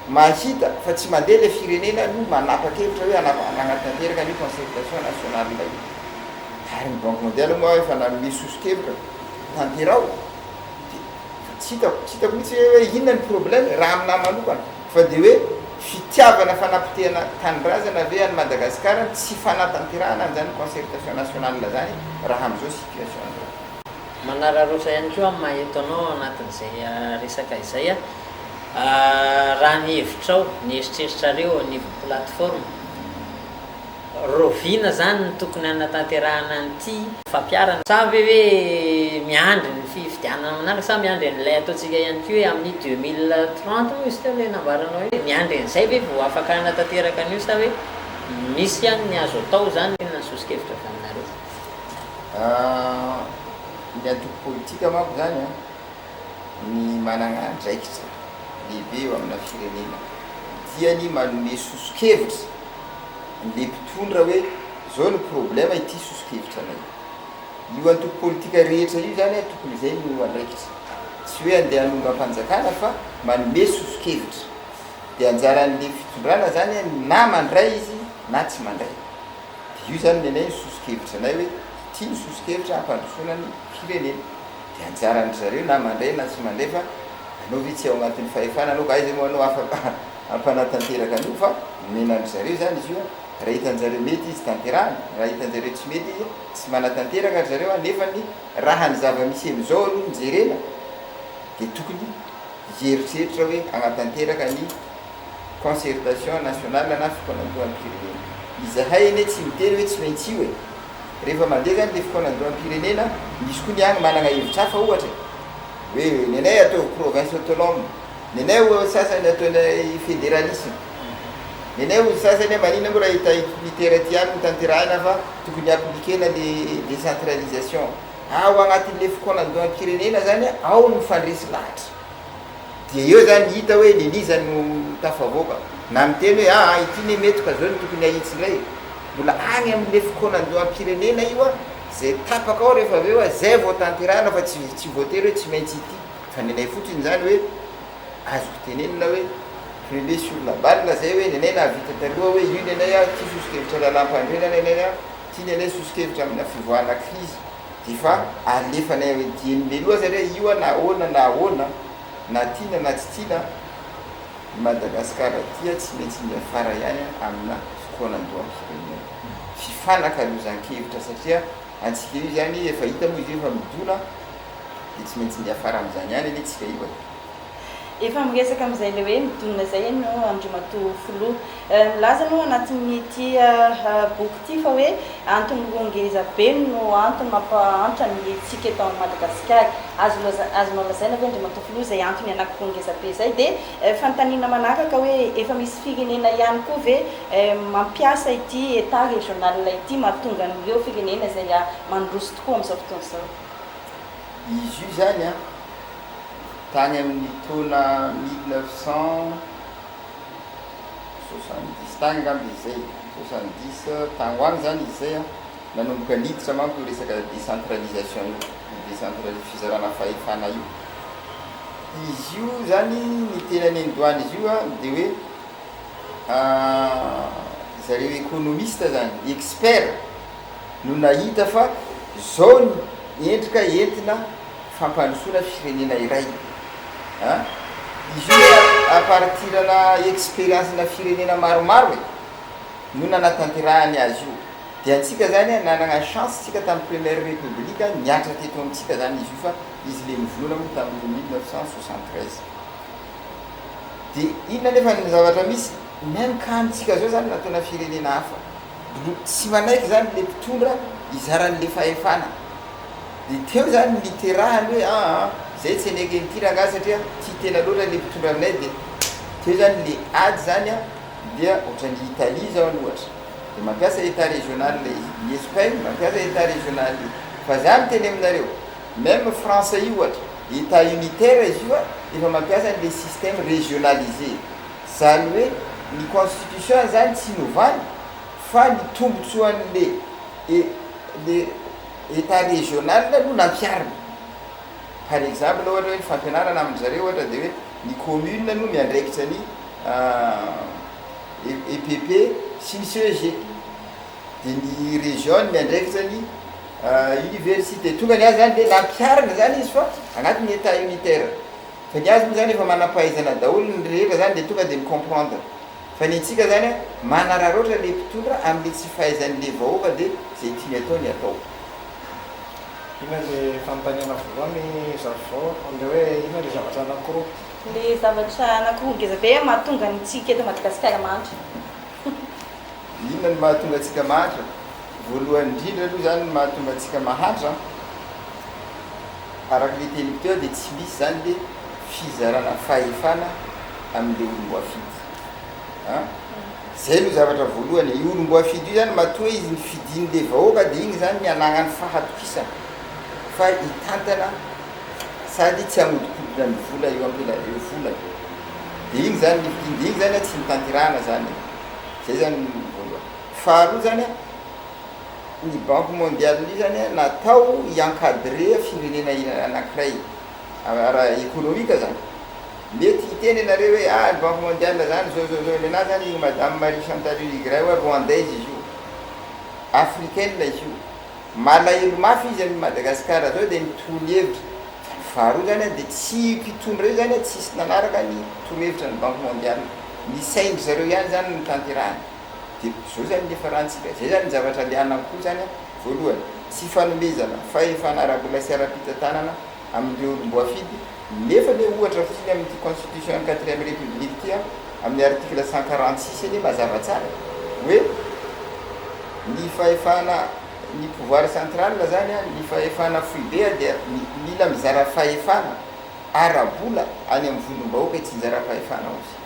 mahita fa tsy mandeha le firenena no manapa-kevitra hoe anatanteraka ny concertation nationale io. Ary ny Banque mondiale moa efa nanome soso-kevitra tanterao, de fa tsy hitako mihitsy hoe inona ny problème raha aminahy manokana, fa de hoe fitiavana fanapotehana tanindrazana ve any Madagasikara tsy fanatanterahana an'izany concertation nationale zany raha am'izao situation zao. Manararoatra ihany koa amin'ny maheto anao anatin'izay resaka izay a, raha ny hevitrao, ny eritreritrareo anivon'ny plateforme, rovina zany ny tokony hanatanterahana an'ity fampiarana, sa ve hoe miandry ny fifidianana manaraka, sa miandry an'ilay ataontsika ihany koa hoe amin'ny 2030 moa izy teo le nambaranao hoe miandry an'izay ve vao afaka hanatanteraka an'io, sa hoe misy ihany ny azo atao zany na ny soso-kevitra avy aminareo? Ny antoko politika manko zany a, ny manana andraikitra lehibe eo amina firenena dia ny manome soso-kevitra le mpitondra hoe zao ny problema, ity soso-kevitra anay io. Antoko politika rehetra io zany a, tokony zay no andraikitra, tsy hoe andeha hanongam-panjakana fa manome soso-kevitra, de anjaran'le fitondrana zany a, na mandray izy na tsy mandray. De io zany ny anay ny soso-kevitra anay hoe ity ny soso-kevitra hampandrosoana ny firenena, de anjaran-dry zareo na mandray na tsy mandray. Fa anao ve tsy ao anatin'ny fahefana anao ka aiza moa anao afaka hampanatanteraka an'io? Fa nomenandry zareo zany izy io a, raha hitan'jareo mety izy tanterahana, raha hitan'jareo tsy mety izy tsy manatanteraka ry zareo a. Nefa ny raha ny zava-misy am'izao aloha ny jerena, de tokony hieritreritra hoe hanatanteraka ny concertation nationale na fikaonandoham-pirenena izahay. Eny, tsy miteny hoe tsy maintsy io e. Rehefa mandeha zany le fikaonandoham-pirenena, misy koa ny agny manana hevitra hafa, ohatra hoe ny anay ataovy province autonome, ny anay o sasany ataonay fédéralisme, ny anay o sasany hoe manina moa raha état unitaire ty ihany no tanterahina fa tokony appliquena le décentralisation. Ao agnatin'le fikaonandoham-pirenena zany ao ny mifandresy lahatra, de eo zany hita hoe neniza no tafavoaka, na miteny hoe aa ity ne mety ka zao ny tokony ahitsy indray. Mbola agny am'le fikaonandoham-pirenena io a, zay tapaka ao rehefa avy eo a, zay vao tanterahina, fa tsy voatery hoe tsy maintsy ity. Fa ny anay fotsiny zany hoe azoko tenenina hoe premier sur la balle zay, hoe ny anay nahavita taloha hoe io ny anay a, ty soso-kevitra lalam-pandrenana ny anay a, ty ny anay soso-kevitra amina fivoahana crise, de fa alefanay dieny meloha satria io a, na ahoana na ahoana, na tiana na tsy tiana, Madagasikara tia tsy maintsy miafara ihany amina fikaonandoham-pirenena, fifanakalozan-kevitra, satria antsika io zany efa hita moa izy io efa midona, de tsy maintsy miafara am'izany ihany anie tsika io e. Efa miresaka amin'izay ilay hoe midonina izay ianao Andriamatoa Filoha. Milaza ianao anatin'ity boky ity fa hoe antony roa ngeza be no antony mampahantra ny antsika eto Madagasikara. Azo azonao lazaina ve Andriamatoa Filoha izay antony anankiroa ngeza be izay? Dia fanontaniana manaraka hoe efa misy firenena ihany koa ve mampiasa ity Etat régional ity mahatonga an'ireo firenena izay mandroso tokoa amin'izao fotoana izao? Izy io izany an, tany amin'ny taona 1970 tany angamba izy izay, 70 tany ho any izany izy izay an, nanomboka niditra manko io resaka décentralisation io, io décentralisation, fizarana fahefana io. Izy io izany, ny tena niandohan'izy io an, dia hoe zareo économiste izany, expert, no nahita fa zao ny endrika entina fampandrosoana firenena iray a! Izy io hoe à partir-na expérience-na firenena maromaro e, no nanatanterahany azy io. Dia antsika zany a, nanagna chance tsika tamin'ny première république niatra teto amintsika zany izy io fa izy le novonoina moa tamin'ny 1973. Dia inona nefa ny zavatra misy, même cas amintsika zao zany nataona firenena hafa. Blo tsy manaiky zany le mpitondra hizara anle fahefana de teo zany niterahany hoe aa zay tsy hanaiky an'ity rangahy satria tia tena loatra le mpitondra aminay de teo zany le ady zany an dia ohatran'i Italie zao an ohatra de mampiasa etat régional izy, ny Espagne mampiasa etat régional izy fa za miteny aminareo même France io ohatra etat unitaire izy io an efa mampiasa anle système régionalisé. Zany hoe ny constitution zany tsy novana fa ny tombotsoan'le le etat régional no nampiharina. Par exemple ohatra hoe ny fampianarana amin-dry zareo ohatra dia hoe ny commune no miandraikitra ny EPP sy ny CEG, dia ny région no miandraikitra ny université. Tonga ny azy zany dia nampiharina zany izy fa anatin'ny etat unitaire. Fa ny azy moa zany efa manam-pahaizana daholo ny rehetra zany de tonga de mi-comprendre. Fa ny antsika zany an, manararaotra le mpitondra amle tsy fahaizan'le vahoaka de zay tiany atao ny atao. Inona le fanontaniana voalohany Zavovao? Le hoe inona le zavatra anankiroa? Le zavatra anankiroa ngeza be mahatonga antsika eto Madagasikara mahantra. Inona no mahatonga antsika mahantra? Voalohany indrindra aloha zany ny mahatonga antsika mahantra an, Araka ilay teniko teo dia tsy misy izany le fizarana fahefana amin'ilay olom-boafidy a! Zay no zavatra voalohany e, io olom-boafidy io zany matoa izy nifidin'le vahoaka dia iny zany ny anagnany fahatokisana fa hitantana sady tsy hagnodikodina ny vola eo ampela eo volany dia iny zany nifidiny dia iny zany a tsy nitanterahana zany e, zay zany ny voalohany. Faharoa zany a, Ny banque mondiale io zany natao hi-encadrer firenena anakiray ara economique zany. Mety hiteny ianareo hoe ah ny banque mondiale zany zao zao zao, nenaha zany iny madame Marie Chantal Urigrain hoa rwandaise izy io, africaine izy io, malahelo mafy izy amin'i Madagascar zao dia mitony hevitra, fa ny faharoa zany dia tsy mpitondra io zany tsisy nanaraka ny torohevitra ny banque mondiale, ny sain-dry zareo ihany zany no tanterahany. Dia zao zany ny niafarantsika, zay zany ny zavatra alehanako koa zany an, voalohany, tsy fanomezana fahefana ara-bola sy ara-pitantanana amin'ireo olom-boafidy, nefa anie ohatra fotsiny amin'ity constitution an'ny quatrième république ity an, amin'ny article 146 anie mazava tsara hoe ny fahefana, ny pouvoir central zany an, ny fahefana foibe an dia mila mizara fahefana ara-bola any amin'ny vondrom-bahoaka itsinjaram-pahefana ozy.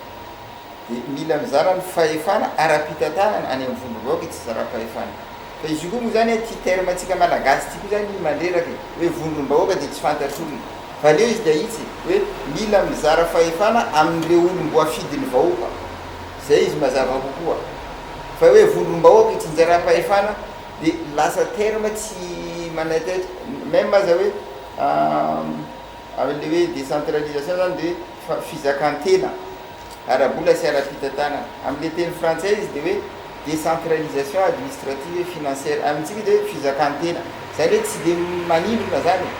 dia mila mizara ny fahefana ara-pitantanana any amin'ny vondrom-bahoaka ity zaram-pahefana. Fa izy io koa moa izany ity terme antsika malagasy ity koa izany mandreraka e, hoe vondrom-bahoaka dia tsy fantatr'olona. Fa aleo izy dia ahitsy e, hoe mila mizara fahefana amin'ireo olom-boafidin'ny vahoaka. Izay izy mazava kokoa. Fa hoe vondrom-bahoaka itsinjaram-pahefana dia lasa terme tsy manaitaitra, même aza hoe amin'ilay hoe décentralisation izany dia hoe fizakan-tena. ara-bola sy ara-pitantanana. Amin'ilay teny frantsay izy dia hoe décentralisation administrative et financière. Amintsika dia hoe fizakan-tena. Izany hoe tsy dia manindrona izany e.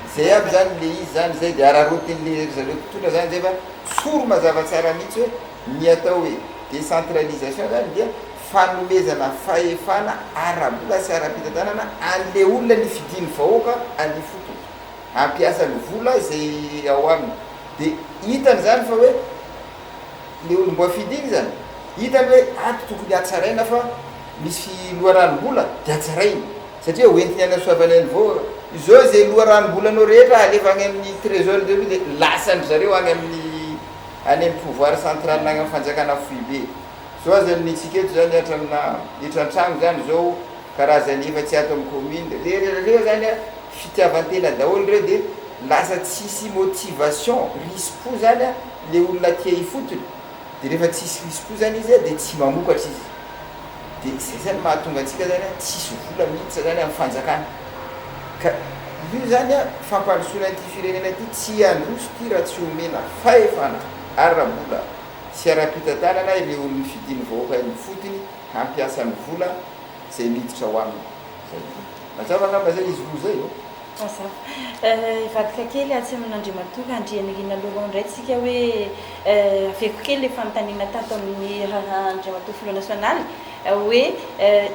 Izay aby izany ilay izy izany, izay dia araraotin'ilay ry zareo mpitondra izany izay fa tsory mazava tsara mihitsy hoe ny atao hoe décentralisation izany dia fanomezana fahefana ara-bola sy ara-pitantanana an'ilay olona nifidin'ny vahoaka any ifotony. Hampiasa ny vola izay ao aminy. Dia hitany izany fa hoe ilay olom-boafidy iny izany, hitany hoe ato tokony hatsaraina fa misy loharanom-bola dia hatsarainy satria hoentiny hanasoavana ny vahoaka. Izao izay loharanom-bolanao rehetra alefa any amin'ny trésor de dia lasan-dry zareo any amin'ny any amin'ny pouvoir central any amin'ny fanjakana foibe. Izao aza ny antsika eto izany hatramina hetran-trano izany izao karazany efa tsy ato amin'ny commune, reo izany a fitiavan-tena daholo ireo dia lasa tsisy motivation, risi-po izany a le olona aty ifotony, dia rehefa tsisy risi-po izany izy a dia tsy mamokatra izy, dia izay izany mahatonga antsika izany a tsisy vola miditra izany amin'ny fanjakana, ka io izany a fampandrosoana ity firenena ity tsy handroso ity raha tsy omena fahefana ara-bola sy ara-pitantanana ireo olon'ny fidin'ny vahoaka eny ifotony hampiasa ny vola izay miditra ao aminy. Zay. Mazava angamba zay izy roa zay ô? Mazava. Hivadika kely atsy amin'Andriamatoa Randrianirina Laurent indray tsika hoe averiko kely ilay fanontaniana tato amin'ny Andriamatoa Filoha Nasionaly hoe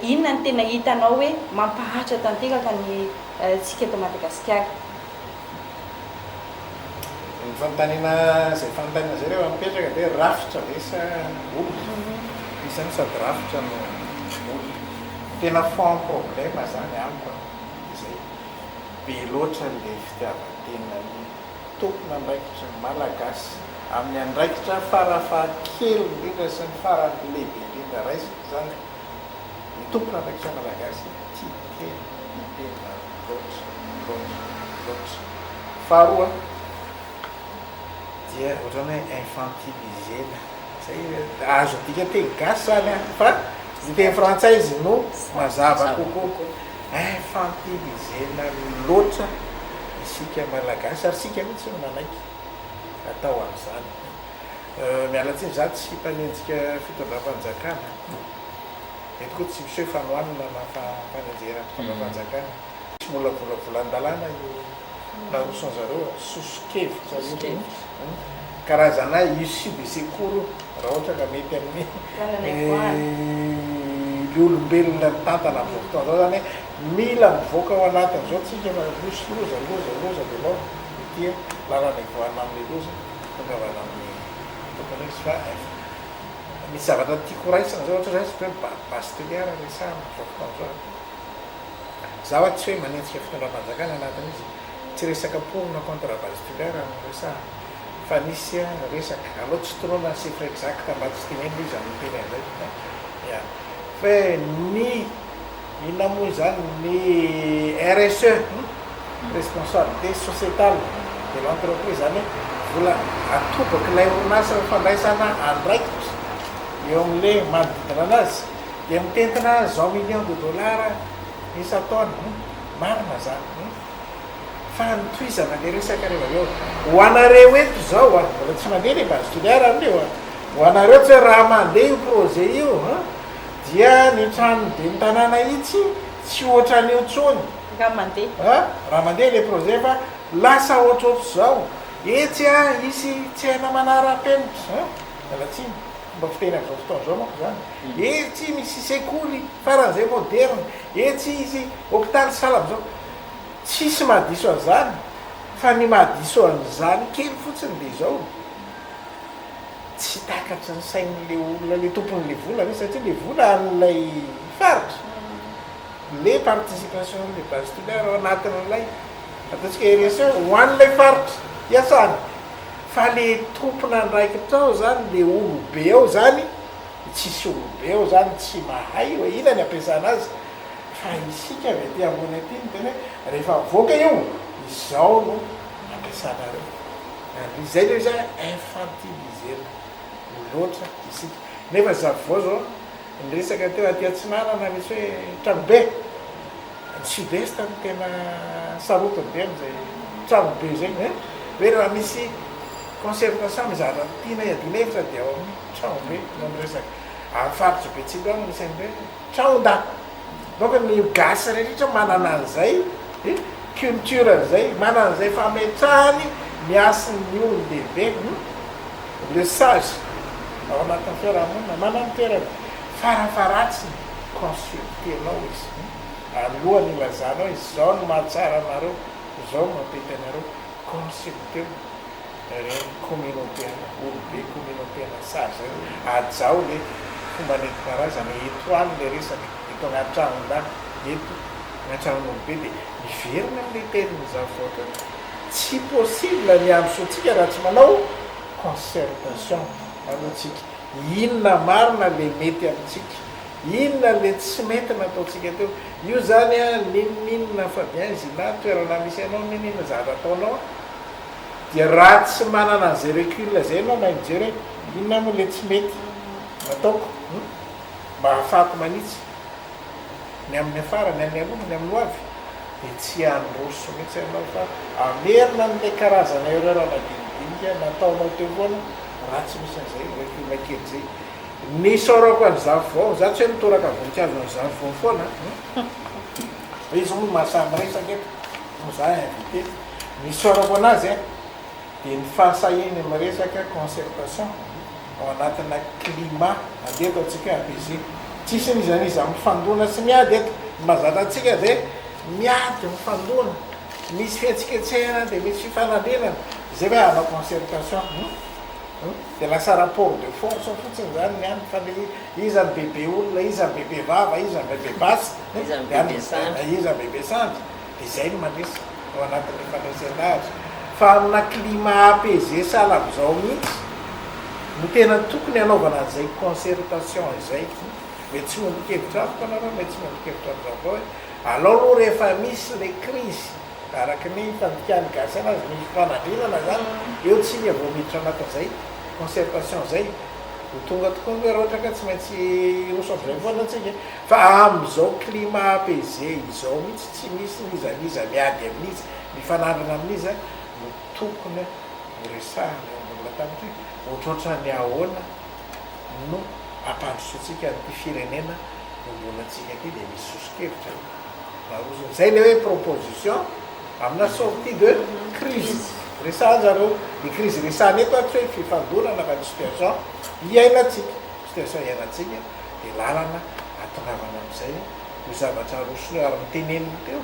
inona no tena hitanao hoe mampahantra tanteraka ny tsika eto Madagasikara? Ny fanontaniana izay fanontaniana izay rehefa mipetraka dia rafitra ve sa olona? Izy izany sady rafitra no olona. Ny tena fond problème izany amiko an, dia izay, be loatra ilay fitiavan-tenan'ny tompon'andraikitra malagasy amin'ny andraikitra farafahakeliny indrindra sy ny farany lehibe indrindra raisina izany, ny tompon'andraikitra malagasy tia tena, tia tena loatra, loatra, loatra. Faharoa dia ohatran'ny hoe infantilisena, zay azo adika teny gasy zany an, fa ny teny frantsay izy no mazava kokoa. Infantilisena loatra isika malagasy ary isika mihitsy no manaiky atao an'izany. Miala tsiny za tsy mpanenjika fitondram-panjakana. Eto koa tsy misy hoe fanohanana na fanenjehana fitondram-panjakana. Tsy mbola volavolan-dalàna io naroson'zareo a, soso-kevitra io. Karazana issue de secours io raha ohatra ka mety amin'ny le olombelona mitantana amin'izao fotoana izao zany hoe mila mivoaka ao anatin'izao tsika fa misy loza, loza, loza dia alao ity lalana ivoahana amin'ilay loza tongavana amin'ny tokony ho izy fa Misy zavatra tiako horaisina zao ohatra raisiko hoe Base Toliara resahana amin'izao fotoana izao. Za hoa tsy hoe manenjika fitondram-panjakana anatin'izy, tsy resaka pour na contre Base Toliara no resahana fa nisy resaka, aleo tsy tononina ny chiffre exact mba tsy tenenina iza no niteny an'izay ya, fa hoe ny Inona moa izany ny RSE? Responsabilité sociétale de l'entreprise, izany hoe vola atobak'ilay orinasa ho fandraisana andraikitra eo amin'ilay manodidina anazy dia mitentina zao millions de dollars isan-taona. Marina izany. Fa notohizana ilay resaka rehefa avy eo. Ho anareo eto izao an, mbola tsy mandeha ilay Base Toliara amin'io an, ho anareo tsy hoe raha mandeha io projet io an, Dia ny tranon'ny ben'ny tanàna itsy tsy ohatran'io intsony. Raha mandeha. A, raha mandeha ilay projet fa lasa ohatrohatr'izao. Etsy a, hisy tsena manara-penitra a, miala tsiny, fomba fiteny amin'izao fotoana izao manko izany. Etsy misy sekoly faran'izay moderina, etsy hisy hopitaly sahala amin'izao. Tsisy mahadiso an'izany, fa ny mahadiso an'izany kely fotsiny dia izao. Tsy takatry ny sain'le olona le tompon'le vola ve satria le vola an'ilay faritra, le participation le base tulaire ao anatin'ilay ataontsika RSE ho an'ilay faritra iasany fa le tompon'andraikitra ao zany le olobe ao zany tsisy olobe ao zany tsy mahay hoe inona ny ampiasana azy fa isika avy aty ambony aty no tena hoe rehefa mivoaka io izao no ampiasanareo. Ary izay ilay izy hoe infantiliser-na loatra isika. Nefa zavao zao, ny resaka teo aty atsinanana misy hoe tranobe, ny sud est no tena sarotiny be amin'izay tranobe izay eh, hoe raha misy concertation amin'ny zavatra tiana hiadiana hevitra dia ao amin'ny tranobe no miresaka. Amin'ny faritra Betsileo any misy an'ilay hoe traonda. Donc ny gasy rehetra manana an'izay culture an'izay, manana an'izay fametrahany ny hasin'ny olon-dehibe, le sage ao anatin'ny fiarahamonina, manana ny toerany, farafaharatsiny consulter-nao izy alohan'ny hilazanao hoe izao no mahatsara anareo, izao no mampety anareo, consulteo. Ireny communauté ana olobe communauté ana sage ireny hajao le fomba nentim-paharazana eto any le resaka eto anaty tranon-dahy eto anaty tranon'olobe dia miverina amin'le tenin'i Zafy teo tsy possible ny handrosoantsika raha tsy manao concertation aloha tsika inona marina le mety amintsika inona le tsy mety nataontsika teo io zany an n'inon'inona Fabien Zina toerana misy anao n'inon'inona zavatra ataonao Dia raha tsy manana an'izay recul izay ianao mahay mijery hoe inona moa ilay tsy mety nataoko mba hahafahako manitsy ny amin'ny afara, ny amin'ny aloha, ny amin'ny hoavy dia tsy handroso mihitsy ianao fa hamerina an'ilay karazana erreur madinidinika nataonao teo foana raha tsy misy an'izay recul kely izay. Ny isaorako an'i Zafivao, za tsy hoe mitoraka voninkazo an'i Zafivao foana an, fa izy moa no mahasahy miresaka eto, moa za invité. Ny isaorako anazy a, dia ny fahasahiany miresaka concertation ao anatina climat andeha ataontsika hoe apaisé. Tsisy n'iza n'iza mifandona sy miady eto. Ny mahazatra antsika dia miady, mifandona, misy fihetsiketsehana dia misy fifanandrinana, izay ve hanao concertation? Hum? Hum? Dia lasa rapport de force fotsiny izany ny any fa le iza no bebe olona, iza no bebe vava, iza no bebe basy, Iza no bebe sandry. Iza no bebe sandry. Dia izay no mandresy ao anatin'ny fandresen-dahatra. Fa amina climat apaisé sahala amin'izao mihitsy no tena tokony hanaovana an'izay concertation izay. Mety tsy miombon-kevitra amiko ianareo, mety tsy miombon-kevitra amin'i Zafao hoe alao aloha rehefa misy ilay crise, araka ny fandikan'ny gasy anazy, misy fifanandrinana izany, eo tsika vao miditra anatin'izay concertation izay. Ho tonga tokoa ny hoe raha ohatra ka tsy maintsy hiroso amin'izay foana tsika. Fa amin'izao climat apaisé izao mihitsy tsy misy n'iza n'iza miady amin'iza, mifanandrina amin'iza no tokony ho resahana eo ambony latabatra hoe ohatrohatran'ny ahoana no hampandrosoantsika an'ity firenena iombonantsika ity dia misy soso-kevitra narosony. Izay ilay hoe proposition amina sortie de crise. Resahan-jareo. Ny crise resahana eto tsy hoe fifandonana fa ny situation iainantsika. Situation iainantsika. dia lalana ahatongavana amin'izay io zavatra arosony io ary noteneniny teo,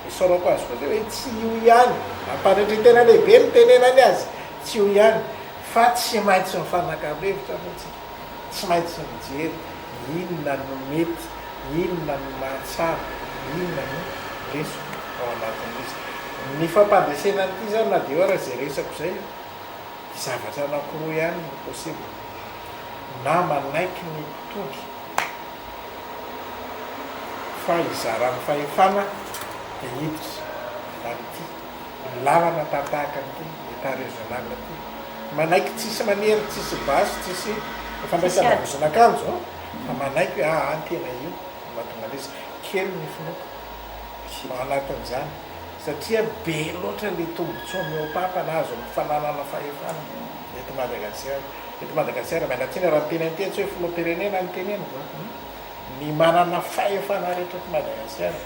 isaorako azy koa izay hoe tsy io ihany, ampanetren-tena lehibe no tenenany azy, tsy io ihany fa tsy maintsy mifanakalo hevitra aloha tsika, tsy maintsy mijery inona no mety, inona no mahatsara, inona no lesoka ao anatin'ilay izy. Ny fampandresena an'ity izany na dia eo ara izay resako izay dia zavatra anankiroa ihany no possible. na manaiky ny mpitondra fa hizara ny fahefana dia hiditra amin'ity lalana tatahaka an'ity Etat régional ity. Manaiky tsisy manery, tsisy basy, tsisy fandraisana vozon'akanjo fa manaiky hoe aa tena io no mahatonga an'izy. Kely ny finoako ao anatin'izany satria be loatra ilay tombotsoa mihoa-pampana azo amin'ny fananana fahefana eto Madagasikara. Eto Madagasikara, miala tsiny raha miteny an'ity tsy hoe filoham-pirenena no teneniko a! Ny manana fahefana rehetra eto Madagasikara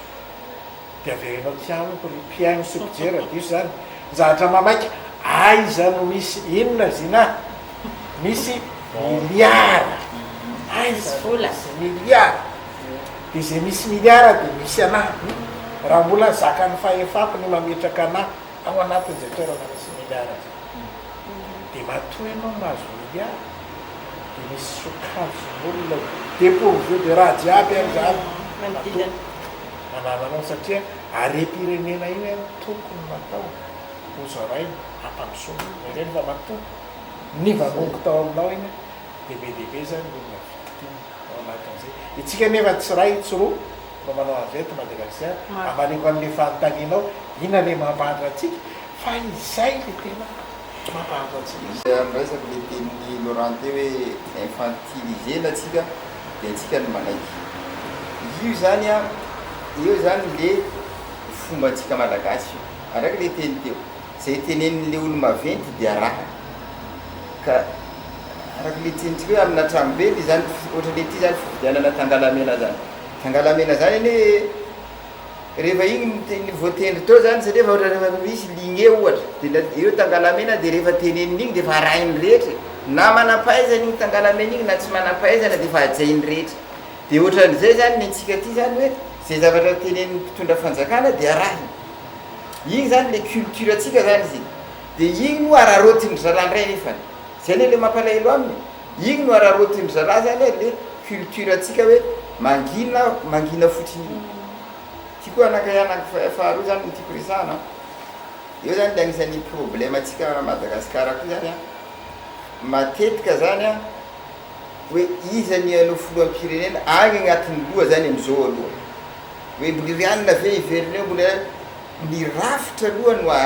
dia avereno aty amiko ry mpihaino sy mpijery raha diso izany. Ny zavatra mamaika, aiza no misy inona Zina? Misy miliara. Aiza no misy miliara? Dia izay misy miliara dia misy anah. Raha mbola zakan'ny fahefako ny mametraka anah ao anatin'izay toerana misy miliara izay. Dia matoa ianao mahazo milliard dia misy sokajin'olona dépourvu de raha jiaby ary zany matoa manananao satria harem-pirenena io ihany tokony natao ho zaraina hampandrosoana ireny fa matoa nivangongo tao aminao iny dia be dia be zany ny olona victime ao anatin'izay. Itsika nefa tsy iray tsy roa no manao an'izay eto Madagasikara. Hamaliako an'ilay fanontanianao, inona ilay mampahantra antsika? Fa izay ilay tena mampahantra antsika. Miresaka ilay tenin'i Laurent teo hoe infantilisena tsika dia tsika no manaiky. Io izany an, eo izany le fombantsika malagasy io. Araka ilay teny teo, izay tenenin'ilay olo-maventy dia arahana. Ka araka ilay tenintsika hoe amina tranobe dia izany ohatran'ilay ity izany fividianana tangalamena izany. Tangalamena izany anie Rehefa igny ny voatendry teo zany satria efa ohatra rehefa misy lignée ohatra de la eo tangalamena de rehefa teneniny igny de efa arahin'ny rehetra e, na manam-pahaizana igny tangalamena igny na tsy manam-pahaizana de efa hajain'ny rehetra, de ohatran'izay zany ny antsika aty zany hoe zay zavatra tenenin'ny mpitondra fanjakana de arahina, igny zany le culture antsika zany izy igny. Dia igny no araraotin-dry zalahy indray nefany. Zay anie le mampalahelo aminy e. Igny no araraotin-dry zalahy zany e, le culture antsika hoe mangina, mangina fotsiny iny. Ty koa anankiray ananky faharoa zany no tiako resahana an. Eo zany le agnisan'ny problème antsika à Madagascar koa zany an, matetika zany an, hoe iza ny hanao filoham-pirenena agny agnatin'ny loha zany amizao aloha. Hoe mbola i Rianina ve hiverina eo mbola ny rafitra aloha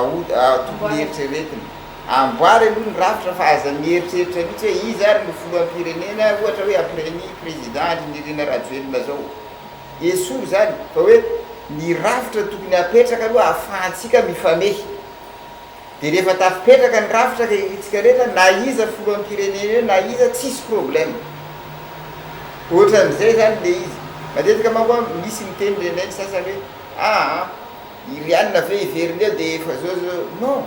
no tokony eritreretina. Amboary aloha ny rafitra fa aza mieritreritra mihitsy hoe iza ary no filoham-pirenena ohatra hoe après ny président Andry Nirina Rajoelina zao. Esory zany fa hoe ny rafitra tokony apetraka aloha ahafahantsika mifamehy. Dia rehefa tafipetraka ny rafitra ka iritsika rehetra na iza filoham-pirenena eo na iza tsisy problème. Ohatran'izay zany le izy. Matetika manko an misy miteny indraindray ny sasany hoe aa i Rianina ve hiverina eo dia efa zao zao. Non!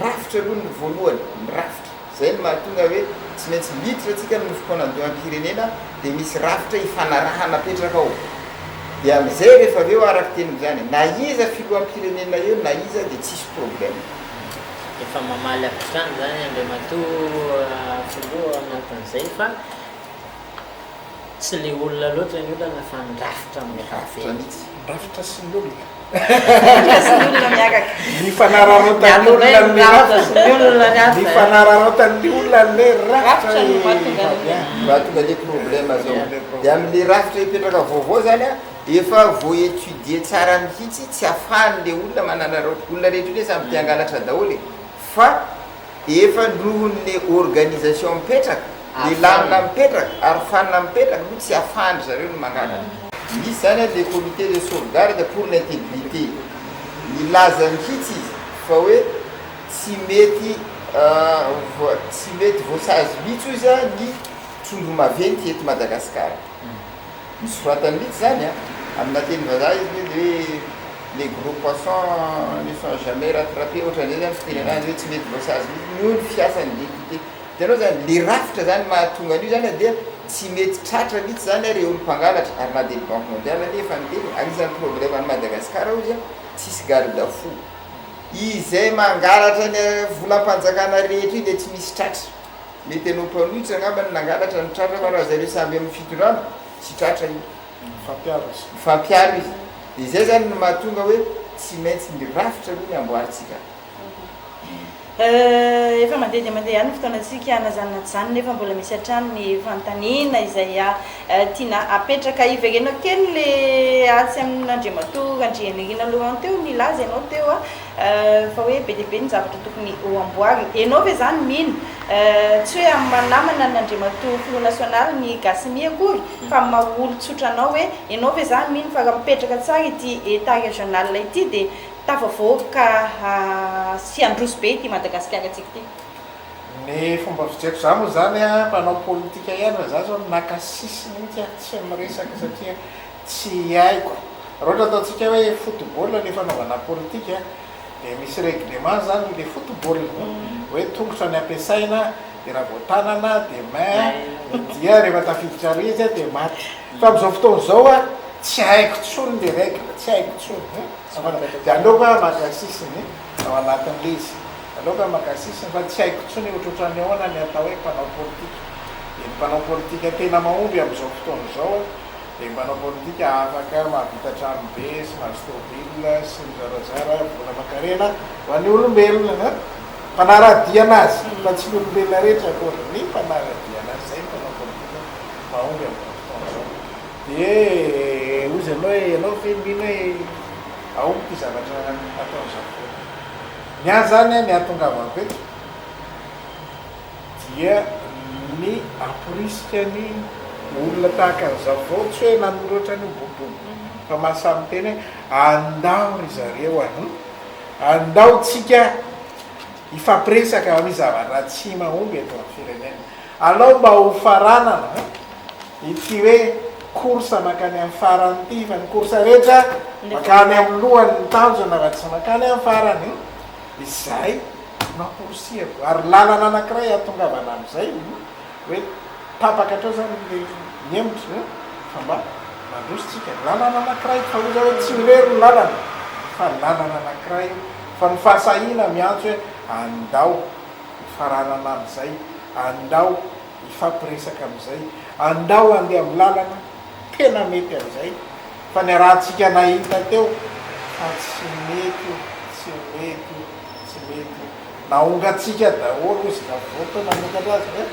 Rafitra aloha ny voalohany, ny rafitra. Zay no mahatonga hoe tsy maintsy miditra tsika amin'ny fikaonandoham-pirenena dia misy rafitra ifanarahana apetraka ao. Dia amin'izay rehefa avy eo araka teniko izany, na iza filoham-pirenena eo na iza dia tsisy problème. Efa mamaly avy hatrany izany Andriamatoa Filoha ao anatin'izay fa tsy le olona loatra ny olana fa ny rafitra amin'ny ankapobeny. Rafitra mihitsy. Ny rafitra sy ny olona. Rafitra sy ny olona miaraka. Ny fanararaotan'ny olona ny rafitra. Ny fanararaotan'ny olona ny rafitra no mahatonga ny. Mahatonga le problème zao. Dia amin'le rafitra hipetraka vaovao zany an, efa voa-étudier tsara mihitsy, tsy afahan'le olona manararaotra. Olona rehetra io samy te hangalatra daholo e. Fa Efa nohon'ny organisation mipetraka, le lamina mipetraka ary fanina mipetraka no tsy afahan-dry zareo ny mangalatra. Misy zany le comité de sauvegarde pour l'intégrité, nilaza mihitsy izy fa hoe tsy mety tsy mety voasazy mihitsy ozy ny trondro maventy eto Madagasikara. Nosoratany mihitsy zany an, amina teny vazaha izy hoe le hoe les gros poissons ne sont jamais rattrapés ohatran'izay zany fiteny anazy hoe tsy mety voasazy mihitsy noho ny fiasan'ny député. Hitanao zany, le rafitra zany mahatonga an'io zany dia tsy mety tratra mihitsy zany ireo olo mpangalatra ary na dia ny banque mondiale anie efa niteny, anisan'ny problème an'i Madagascar hozy an, tsisy garde fou. Izay mangalatra ny volam-panjakana rehetra io dia tsy misy tratra. Mety ianao mpanohitra angamba no nangalatra no tratra fa raha zareo samby amin'ny fitondrana tsy tratra io. Mifampiaro izy. Mifampiaro izy. Dia izay izany no mahatonga hoe tsy maintsy ny rafitra aloha ny amboarintsika. Efa mandeha dia mandeha ihany ny fotoanantsika na izany na tsy izany nefa mbola misy hatrany ny fanontaniana izay tiana apetraka. Hiverena kely le atsy amin'Andriamatoa Randrianirina Laurent teo, nilaza ianao teo Fa hoe be dia be ny zavatra tokony ho amboarina. Enao ve zany mino, tsy hoe amin'ny maha namana an'i Andriamatoa Filoha Nasionaly ny Gasy-Mi akory, fa amin'ny maha olon-tsotra anao hoe, enao ve zany mino fa raha mipetraka tsara ity Etat Regional ity dia tafavoaka sy handroso be ity Madagasikarantsika ity? Ny fomba fijeriko, za moa zany mpanao politika ihany fa za zao naka sisiny mihitsy aho tsy miresaka satria Tsy haiko. Raha ohatra ataontsika hoe football le fanaovana politika dia misy règlement zany le football hoe tongotra ny ampiasaina dia raha vao tanana dia main dia rehefa tafiditra ary izy dia maty. Fa amin'izao fotoana izao a tsy haiko intsony le règle, tsy haiko intsony. Dia aleoko aho maka sisiny ao anatin'le izy. Aleoko aho maka sisiny fa tsy haiko intsony ohatrohatran'ny ahoana ny atao hoe mpanao politika. Dia ny mpanao politika tena mahomby amin'izao fotoana izao Dia mpanao politika afaka mahavita trano be sy mahazo tôbila sy mizarazara vola aman-karena ho an'ny olombelona an! Mpanara-dia anazy fa tsy ny olombelona rehetra akory, ny mpanara-dia anazy, izay ny mpanao politika mahomby amin'izao fotoana izao. Dia hozy ianao hoe ianao ve mino hoe hahomby ity zavatra ataon'i Zafy ity? Ny ahy izany an, ny hahatongavako eto dia ny hamporisika ny olona tahaka an'i Zavao, tsy hoe nanoratra an'io boky io, fa mahasahy miteny hoe andao ry zareo a, andao tsika hifampiresaka fa misy zavatra tsy mahomby eto amin'ny firenena, alao mba ho faranana ity hoe course mankany amin'ny farany ity, fa ny course rehetra mankany amin'ny lohany ny tanjona fa tsy mankany amin'ny farany, izay. no amporisihako ary lalana anakiray ahatongavana amin'izay hoe tapaka hatreo zany le mihemotra fa mba mandroso tsika, lalana anakiray fa hoy za hoe tsy irery ny lalana fa lalana anakiray io. Fa ny fahasahiana miantso hoe andao hifaranana amin'izay, andao hifampiresaka amin'izay, andao handeha amin'ny lalana tena mety amin'izay fa niarahantsika nahita teo fa tsy mety io, tsy mety io, tsy mety io. Naongantsika daholo hozy Ravoto nanokatra azy hoe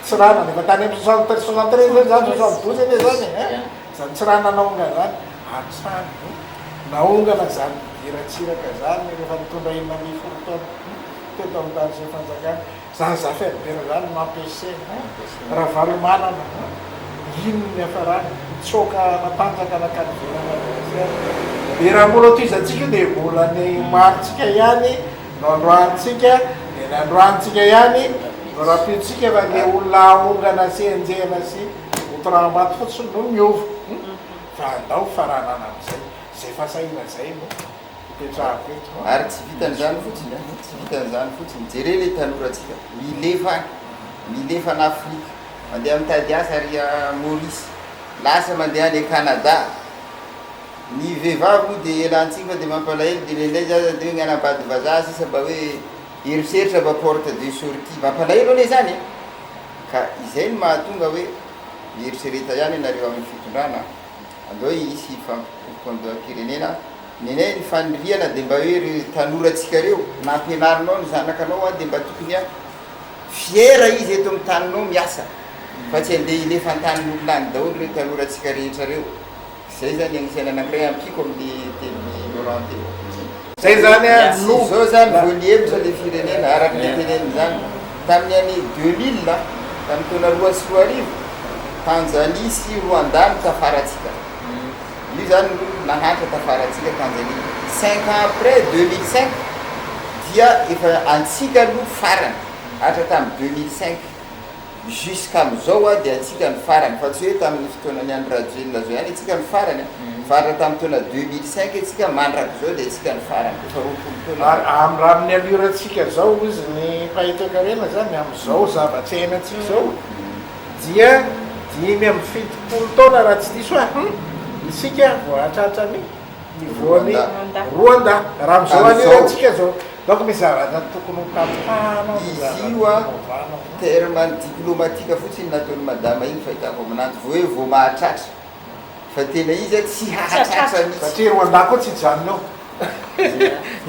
Tsiranana, efa tany amin'ny soixante 73 eny zany, 72 anie zany e, hein, zany Tsiranana naongana zany, hatrany naongana zany Didier Ratsiraka zany rehefa nitondra 16 taona teto amin'ny tany sy ny fanjakana. Zany Zafy Albert zany no ampiasaina hein! Ravalomanana hein! Ino ny niafarany? Nitsoaka natanjaka nankany ivelan'i Madagasikara. Dia raha mbola tohizantsika io dia mbola ny omalintsika ihany no androanintsika, dia ny androanintsika ihany no rahampitsika fa ilay olona ahongana sy enjehina sy hotoraham-bato fotsiny no miova. Fa andao faranana amin'izay. Izay fahasahiana izay no. Ipetrahako eto an. Ary tsy vitan'izany fotsiny an, tsy vitan'izany fotsiny, jereo ilay tanorantsika, milefa any, milefa any Afrika, mandeha mitady asa ary Maurice, lasa mandeha any Canada, ny vehivavy moa dia ialantsiny fa dia mampalahelo, dia indraindray zaza dia hoe ny hanambady vazaha sisa mba hoe eritreritra mba porte de sortie, mampalahelo anie izany e, ka izay no mahatonga hoe mieritrereta ihany ianareo amin'ny fitondrana an. Andao hisy fampikorontan-doham-pirenena, nenay ny faniriana dia mba hoe ireo tanorantsika ireo, nampianarinao ny zanakanao an, dia mba tokony an fier izy eto amin'ny taninao miasa, fa tsy andeha hilefa an-tanin'olona any daholo ireo tanorantsika rehetra ireo, izay zany anisan'ny anankiray ampiako amin'le tenin'i Laurent teo. Zay zany an Tsy no izao zany vao nihemotra le firenena araka le teneniny zany. Tamin'ny année 2000, tamin'ny taona 2002, Tanzanie sy Rwanda no tafarantsika. Io zany no nahantra tafarantsika Tanzanie. Cinq ans après, 2005, dia efa antsika no farany, hatra tamin'ny 2005. Jusqu'amin'izao a dia antsika no farany fa tsy hoe tamin'ny fotoanan'i Andry Rajoelina zao ihany antsika no farany a, fa hatra tamin'ny taona 2005 antsika mandrak'izao dia antsika no farany, efa 20 taona Ary zao. am raha amin'ny allure antsika zao hozy ny mpahay toekarena zany amin'izao zavatra iainantsika zao dia 75 taona raha tsy diso aho isika vao hahatratra ny niveau-n'i Rwanda. Rwanda raha amin'izao allure Amin'izao. antsika zao. Donc misy zavatra tokony ho tapahana ao, misy Izy zavatra io a tokony hovana ao. terme diplomatique fotsiny nataon'i madama iny fahitako aminanjy, vao hoe vao mahatratra, fa tena izy a tsy hahatratra mihitsy. Satria Rwanda koa tsy hijanona eo.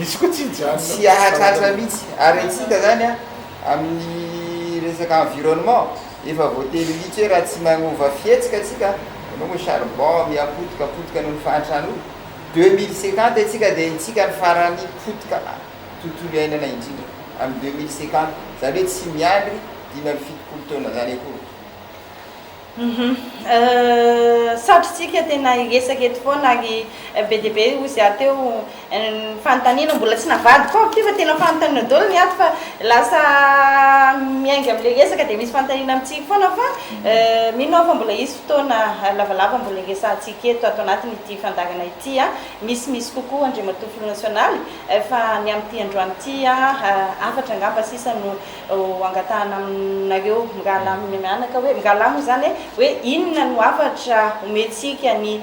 Izy koa tsy hijanona eo. Tsy hahatratra mihitsy, ary antsika zany a amin'ny resaka environnement efa voateny mihitsy hoe raha tsy magnova fihetsika antsika, ianao moa charbon miha-potika potika noho ny fahantran'olo, 2050 antsika dia itsika ny farany potika tontolo iainana indrindra amin'ny 2050, zany hoe tsy miandry 75 taona zany akory. Hum Satritsika tena hiresaka eto foana ary be dia be hozy aho teo ny fanontaniana mbola tsy navadiko aby ty fa tena fanontaniana daholo ny ato fa lasa miainga amin'ilay resaka dia misy fanontaniana mitsiky foana fa mino aho fa mbola hisy fotoana lavalava mbola hiresahantsika eto ato anatin'ity fandaharana ity misimisy kokoa Andriamatoa Filoha Nasionaly fa ny amin'ity androany ity hafatra angamba sisa no angatahana aminareo mirahalahy mianaka hoe mirahalahy moa izany e hoe inona no hafatra omentsika ny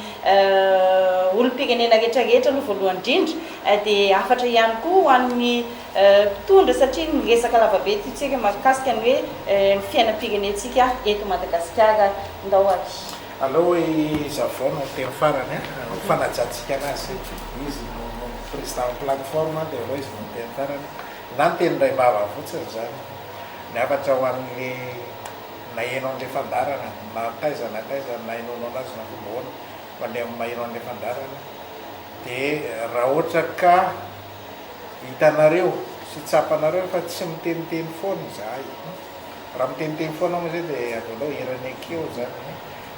olom-pirenena rehetra rehetra aloha voalohany indrindra dia hafatra ihany koa ho an'ny mpitondra satria miresaka lavabe ity tsika mahakasika ny hoe ny fiainam-pirenentsika eto Madagasikara. Ndao ary. Aleo i Zavao no miteny farany a, ho fanajantsika anazy, izy no président ny plateforme dia aleo izy no miteny farany, na niteny indray vava fotsiny izany. Ny hafatra ho an'le naheno an'le fandaharana, na taiza na taiza nahenoanao anazy na fomba ahoana, ho an'le maheno an'le fandaharana dia raha ohatra ka Hitanareo sy tsapanareo fa tsy miteniteny foana izahay. Raha miteniteny foana moa izay dia avy aleo hiran'ny Akeo izany e.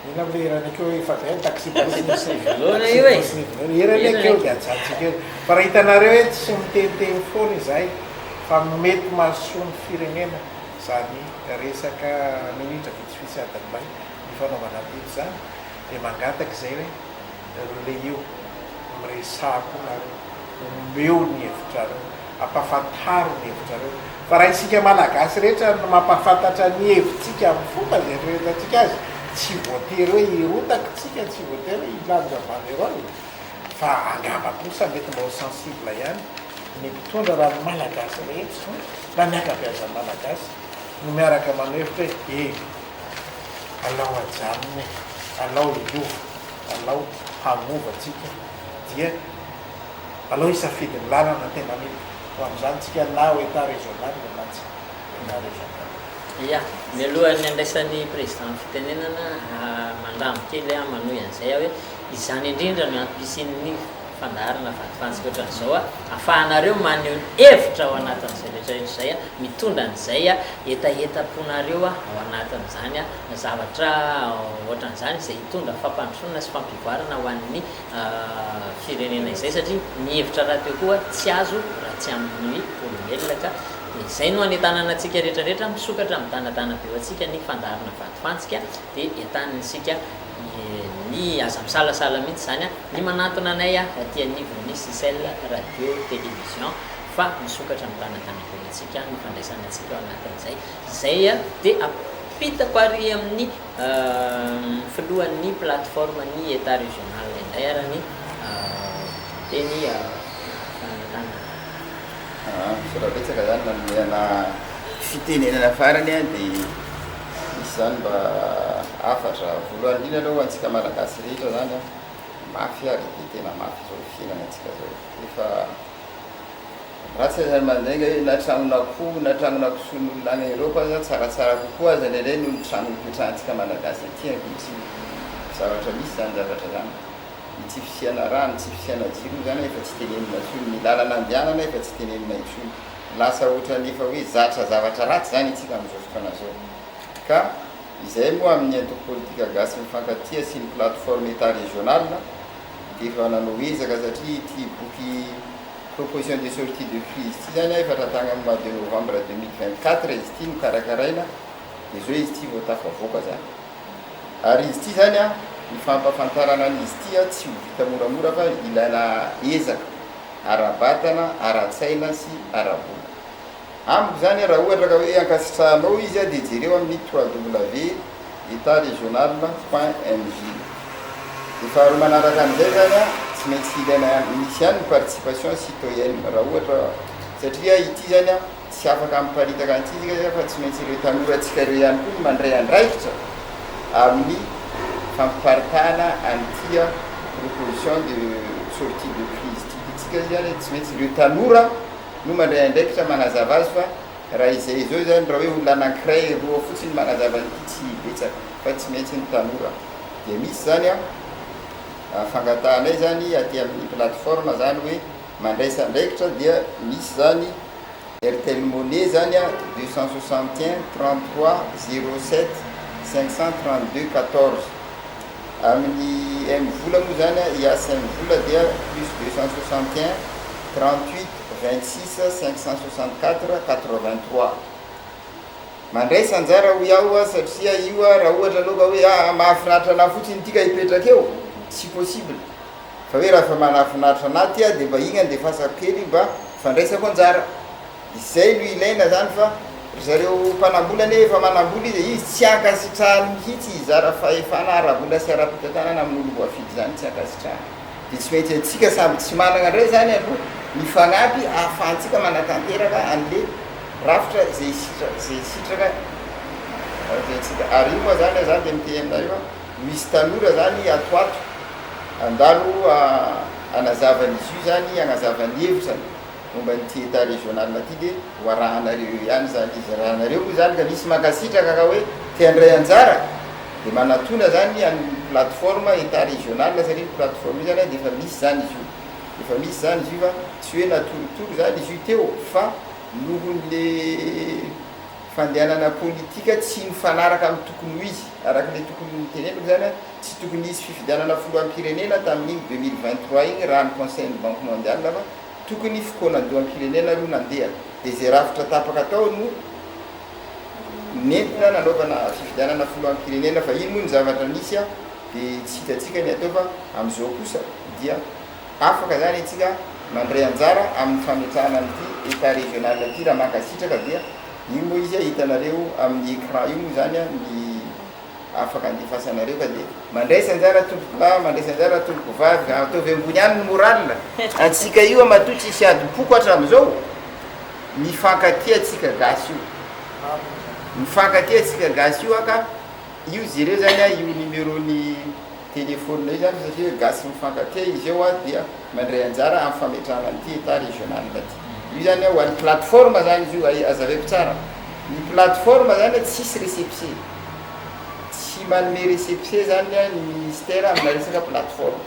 Inona moa ilay hiran'ny Akeo hoe efa avy any taxi-brousse Taxi-brousse nivolana io e. Hiran'ny Akeo dia ajanontsika eo. Fa raha hitanareo hoe tsy miteniteny foana izahay fa mety mahasoa ny firenena izany resaka minitra vitsivitsy adiny iray nifanaovana teto izany dia mangataka izay hoe Relais-o, miresaha koa nareo, omeo ny hevitrareo, ampafantaro ny hevitrareo. Fa raha isika Malagasy rehetra no mampafantatra ny hevitsika amin'ny fomba izay eritreretantsika azy, tsy voatery hoe hirotaka isika, tsy voatery hoe hilanja banderole, fa angamba kosa mety mba ho sensible ihany. ny mpitondra raha ny Malagasy rehetra na ny ankabeazan'ny Malagasy no miaraka manao hevitra hoe eny, alao hajanona e, alao hiova, alao hagnova tsika dia alao hisafidy ny lalana tena mety ho amin'izany tsika na ho Etat régional na tsy Etat régional. Ya, mialohan'ny handraisan'ny Président ny fitenenana, mandramby kely aho manohy an'izay aho hoe izany indrindra no antom-pisian'ny fandaharana vatofantsika ohatran'izao a, afahanareo maneho ny hevitra ao anatin'izay rehetra rehetra izay a, mitondra an'izay hetahetam-ponareo ao anatin'izany zavatra ohatran'izany izay hitondra fampandrosoana sy fampivoarana ho an'ny firenena izay satria ny hevitra rahateo koa tsy azo raha tsy amin'ny olombelona ka dia izay no anentanana antsika rehetra rehetra misokatra midanadana be ho antsika ny fandaharana vatofantsika dia entanina isika ny aza misalasala mihitsy izany ny manantona anay aty anivon'ny Sicel radio télévision fa misokatra midanadana be ho antsika ny fandraisana antsika ao anatin'izay izay dia ampitako ary amin'ny Filohan'ny plateforme ny Etat régional indray ary ny teny fanentanana. Misaotra betsaka zany nanome ana fitenenana farany a, de misy zany mba hafatra voalohany indrindra aloha ho antsika malagasy rehetra zany a, mafy ary de tena mafy zao fiainana antsika zao, efa Ratsy aza ny mandainga hoe na tragnon'akoho na tragnon'akosoan'olona any Europe aza tsaratsara kokoa aza indraindray noho ny tragno ipetrahantsika Malagasy aty ankehitriny. Zavatra misy zany zavatra zany. Ny tsy fisiana rano, tsy fisiana jiro moa zany efa tsy tenenina intsony, ny lalana andehanana efa tsy tenenina intsony. Lasa ohatran'ny efa hoe zatra zavatra ratsy zany isika amin'izao fotoana izao. Ka izay moa amin'ny antoko politika Gasy Mifankatia sy ny plateforme Etat Régional dia efa nanao ezaka satria ity boky Proposition de sortie de crise ity zany efa tratagny amin'ny mois de novembre 2024 izy ity no karakaraina dia zao izy ity vao tafavoaka zany. Ary izy ity zany an, ny fampahafantarana an'izy ity an tsy ho vita moramora fa ilaina ezaka ara-batana, ara-tsaina sy ara-bola. Amiko zany raha ohatra ka hoe ankasitrahanao izy an dia jereo amin'ny www etat regional point mg. Dia faharoa manaraka an'izay zany an, tsy maintsy ilaina ihany, misy ihany ny participation citoyenne raha ohatra satria ity zany an tsy afaka miparitaka an'ity isika fa tsy maintsy ireo tanorantsika ireo ihany koa no mandray andraikitra amin'ny fampiparitahana an'ity proposition de sortie de crise ity. Isika zany tsy maintsy ireo tanora no mandray andraikitra manazava azy fa raha izay izao izany raha hoe olona anankiray roa fotsiny manazava an'ity tsy betsaka fa tsy maintsy ny tanora dia misy zany an fangatahanay zany aty amin'ny plateforme zany hoe mandraisa andraikitra dia misy zany Airtel Money zany an 261 33 07 532 14 Amin'ny MVola moa zany a, IAS MVola dia plus 261 38 26 564 83. Mandraisa anjara hoy aho a, satria io a raha ohatra anao ka hoe aa mahafinaritra anah fotsiny ity ka hipetraka eo, tsy possible. Fa hoe raha efa manafinaritra anah ty a dia mba igny andefasako kely mba fandraisako anjara. Izay no ilaina zany fa ry zareo mpanambola anie efa manambola izy e, izy tsy ankasitrahany mihitsy hizara fahefana ara-bola sy ara-pitantanana amin'olom-boafidy zany tsy ankasitrahany. Dia tsy maintsy antsika samby tsy manana indray zany aloha mifanampy ahafahantsika manatanteraka an'le rafitra izay sitra izay sitraka antsika. Ary io moa zany za dia miteny aminareo fa misy tanora zany ato ato handalo hanazava an'izy io zany, hanazava ny hevitrany. momba an'ity Etat régional ity dia ho arahanareo eo ihany izany izy. Raha nareo moa izany ka misy mankasitraka ka hoe te handray anjara dia manatona izany amin'ny plateforme Etat régional satria ny plateforme io izany dia efa misy izany izy io. Efa misy izany izy io fa tsy hoe natorotoro izany izy io teo fa nohon'le fandehanana politika tsy mifanaraka amin'ny tokony ho izy. Araka ilay tokony noteneniko izany, tsy tokony hisy fifidianana filoham-pirenena tamin'iny 2023 iny raha ny conseil-n'ny Banque mondiale fa Tokony fikaonandoham-pirenena aloha nandeha dia izay rafitra tapaka tao no nentina nanaovana fifidianana filoham-pirenena fa iny moa ny zavatra nisy dia tsy hitantsika ny atao fa amin'izao kosa dia afaka izany isika mandray anjara amin'ny fametrahana an'ity Etat régional ity raha mankasitraka dia io moa izy hitanareo amin'ny écran io moa izany ny. afaka andefasanareo ka dia mandraisa anjara tompokolahy, mandraisa anjara tompokovavy, ataovy ambony ihany ny moral antsika io matoa tsisy adim-poko hatramin'izao, mifankatia antsika gasy io, mifankatia antsika gasy io ka io jereo zany a io numéro ny téléphone io zany satria hoe Gasy Mifankatia izy eo a dia mandray anjara amin'ny fametrahana an'ity état régional ity. Io zany a ho an'ny plateforme zany izy io, azavaiko tsara, ny plateforme zany a tsisy récépissé, tsy manome récépissé zany a ny ministère amina resaka plateforme,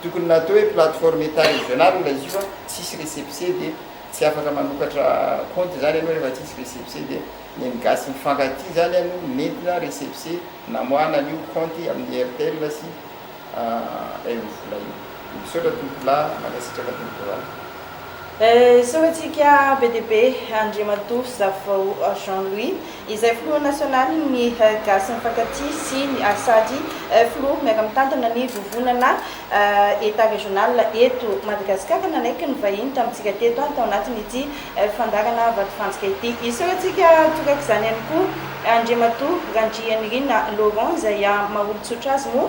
tokony natao hoe plateforme état régional izy io fa tsisy récépissé dia tsy afaka manokatra compte zany ianao rehefa tsisy récépissé dia ny an'ny Gasy Mifankatia zany a no nentina récépissé namoahana an'io compte amin'ny Airtel sy MVola io. Misaotra tompokolahy, mankasitraka tompokovavy. Isaorantsika be dia be Andriamatoa Zafivao Jean Louis izay filoha nasionalin'ny Gasy Mifankatia sy ny sady filoha miara-mitantana ny vovonana Etat Régional eto Madagasikara nanaiky ny vahiny tamintsika teto tao anatin'ity fandaharana vatofantsika ity. Isaorantsika torak'izany ihany koa Andriamatoa Randrianirina Laurent izay maha olon-tsotra azy moa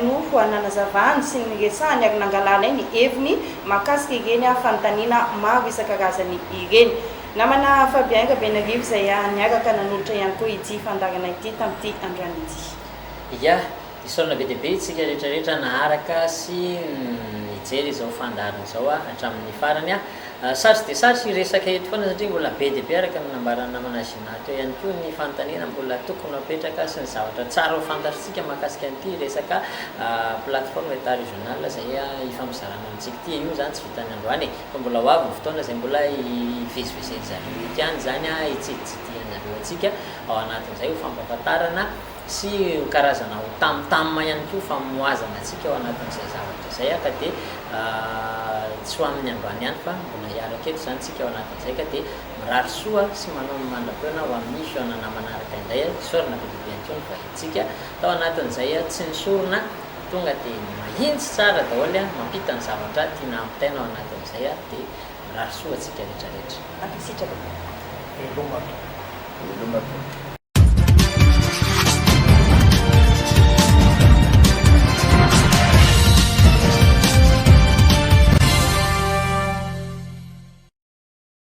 no nanazavany sy niresahany ary nangalanay ny heviny mahakasika ireny fanontaniana maro isan-karazany ireny. Namana Fabien Rabenarivo izay niaraka nanolotra ihany koa ity fandaharana ity tamin'ity androany ity. Ya, isaorana be dia be isika rehetra rehetra naharaka sy nijery izao fandaharana izao hatramin'ny farany. Sarotra dia sarotra hiresaka eto foana satria mbola be dia be araka ny nambaran'ny namana Gina teo ihany koa ny fanontaniana mbola tokony ho apetraka sy ny zavatra tsara ho fantatritsika mahakasika an'ity resaka plateforme état régional izay hifampizarana amintsika ity. Io izany tsy vitan'ny androany e, fa mbola ho avy ny fotoana izay mbola hivezivezen'zareo eto ihany izany, hitsiditsidihan'zareo antsika ao anatin'izay ho fampahafantarana sy ho karazana ho tam tam ihany koa famohazana antsika ao anatin'izay zavatra izay ka dia tsy ho amin'ny androany ihany fa mbola hiaraka eto izany tsika ao anatin'izay ka dia mirary soa sy manao ny mandra-peona ho amin'ny fihaonana manaraka indray. Isaorana be dia be ihany koa ny vahintsika tao anatin'izay tsy nisorona tonga dia mahintsy tsara daholo mampita ny zavatra tiana hampitaina ao anatin'izay dia mirary soa antsika rehetra rehetra. Ankasitraka. Veloma tompoko. Veloma tompoko.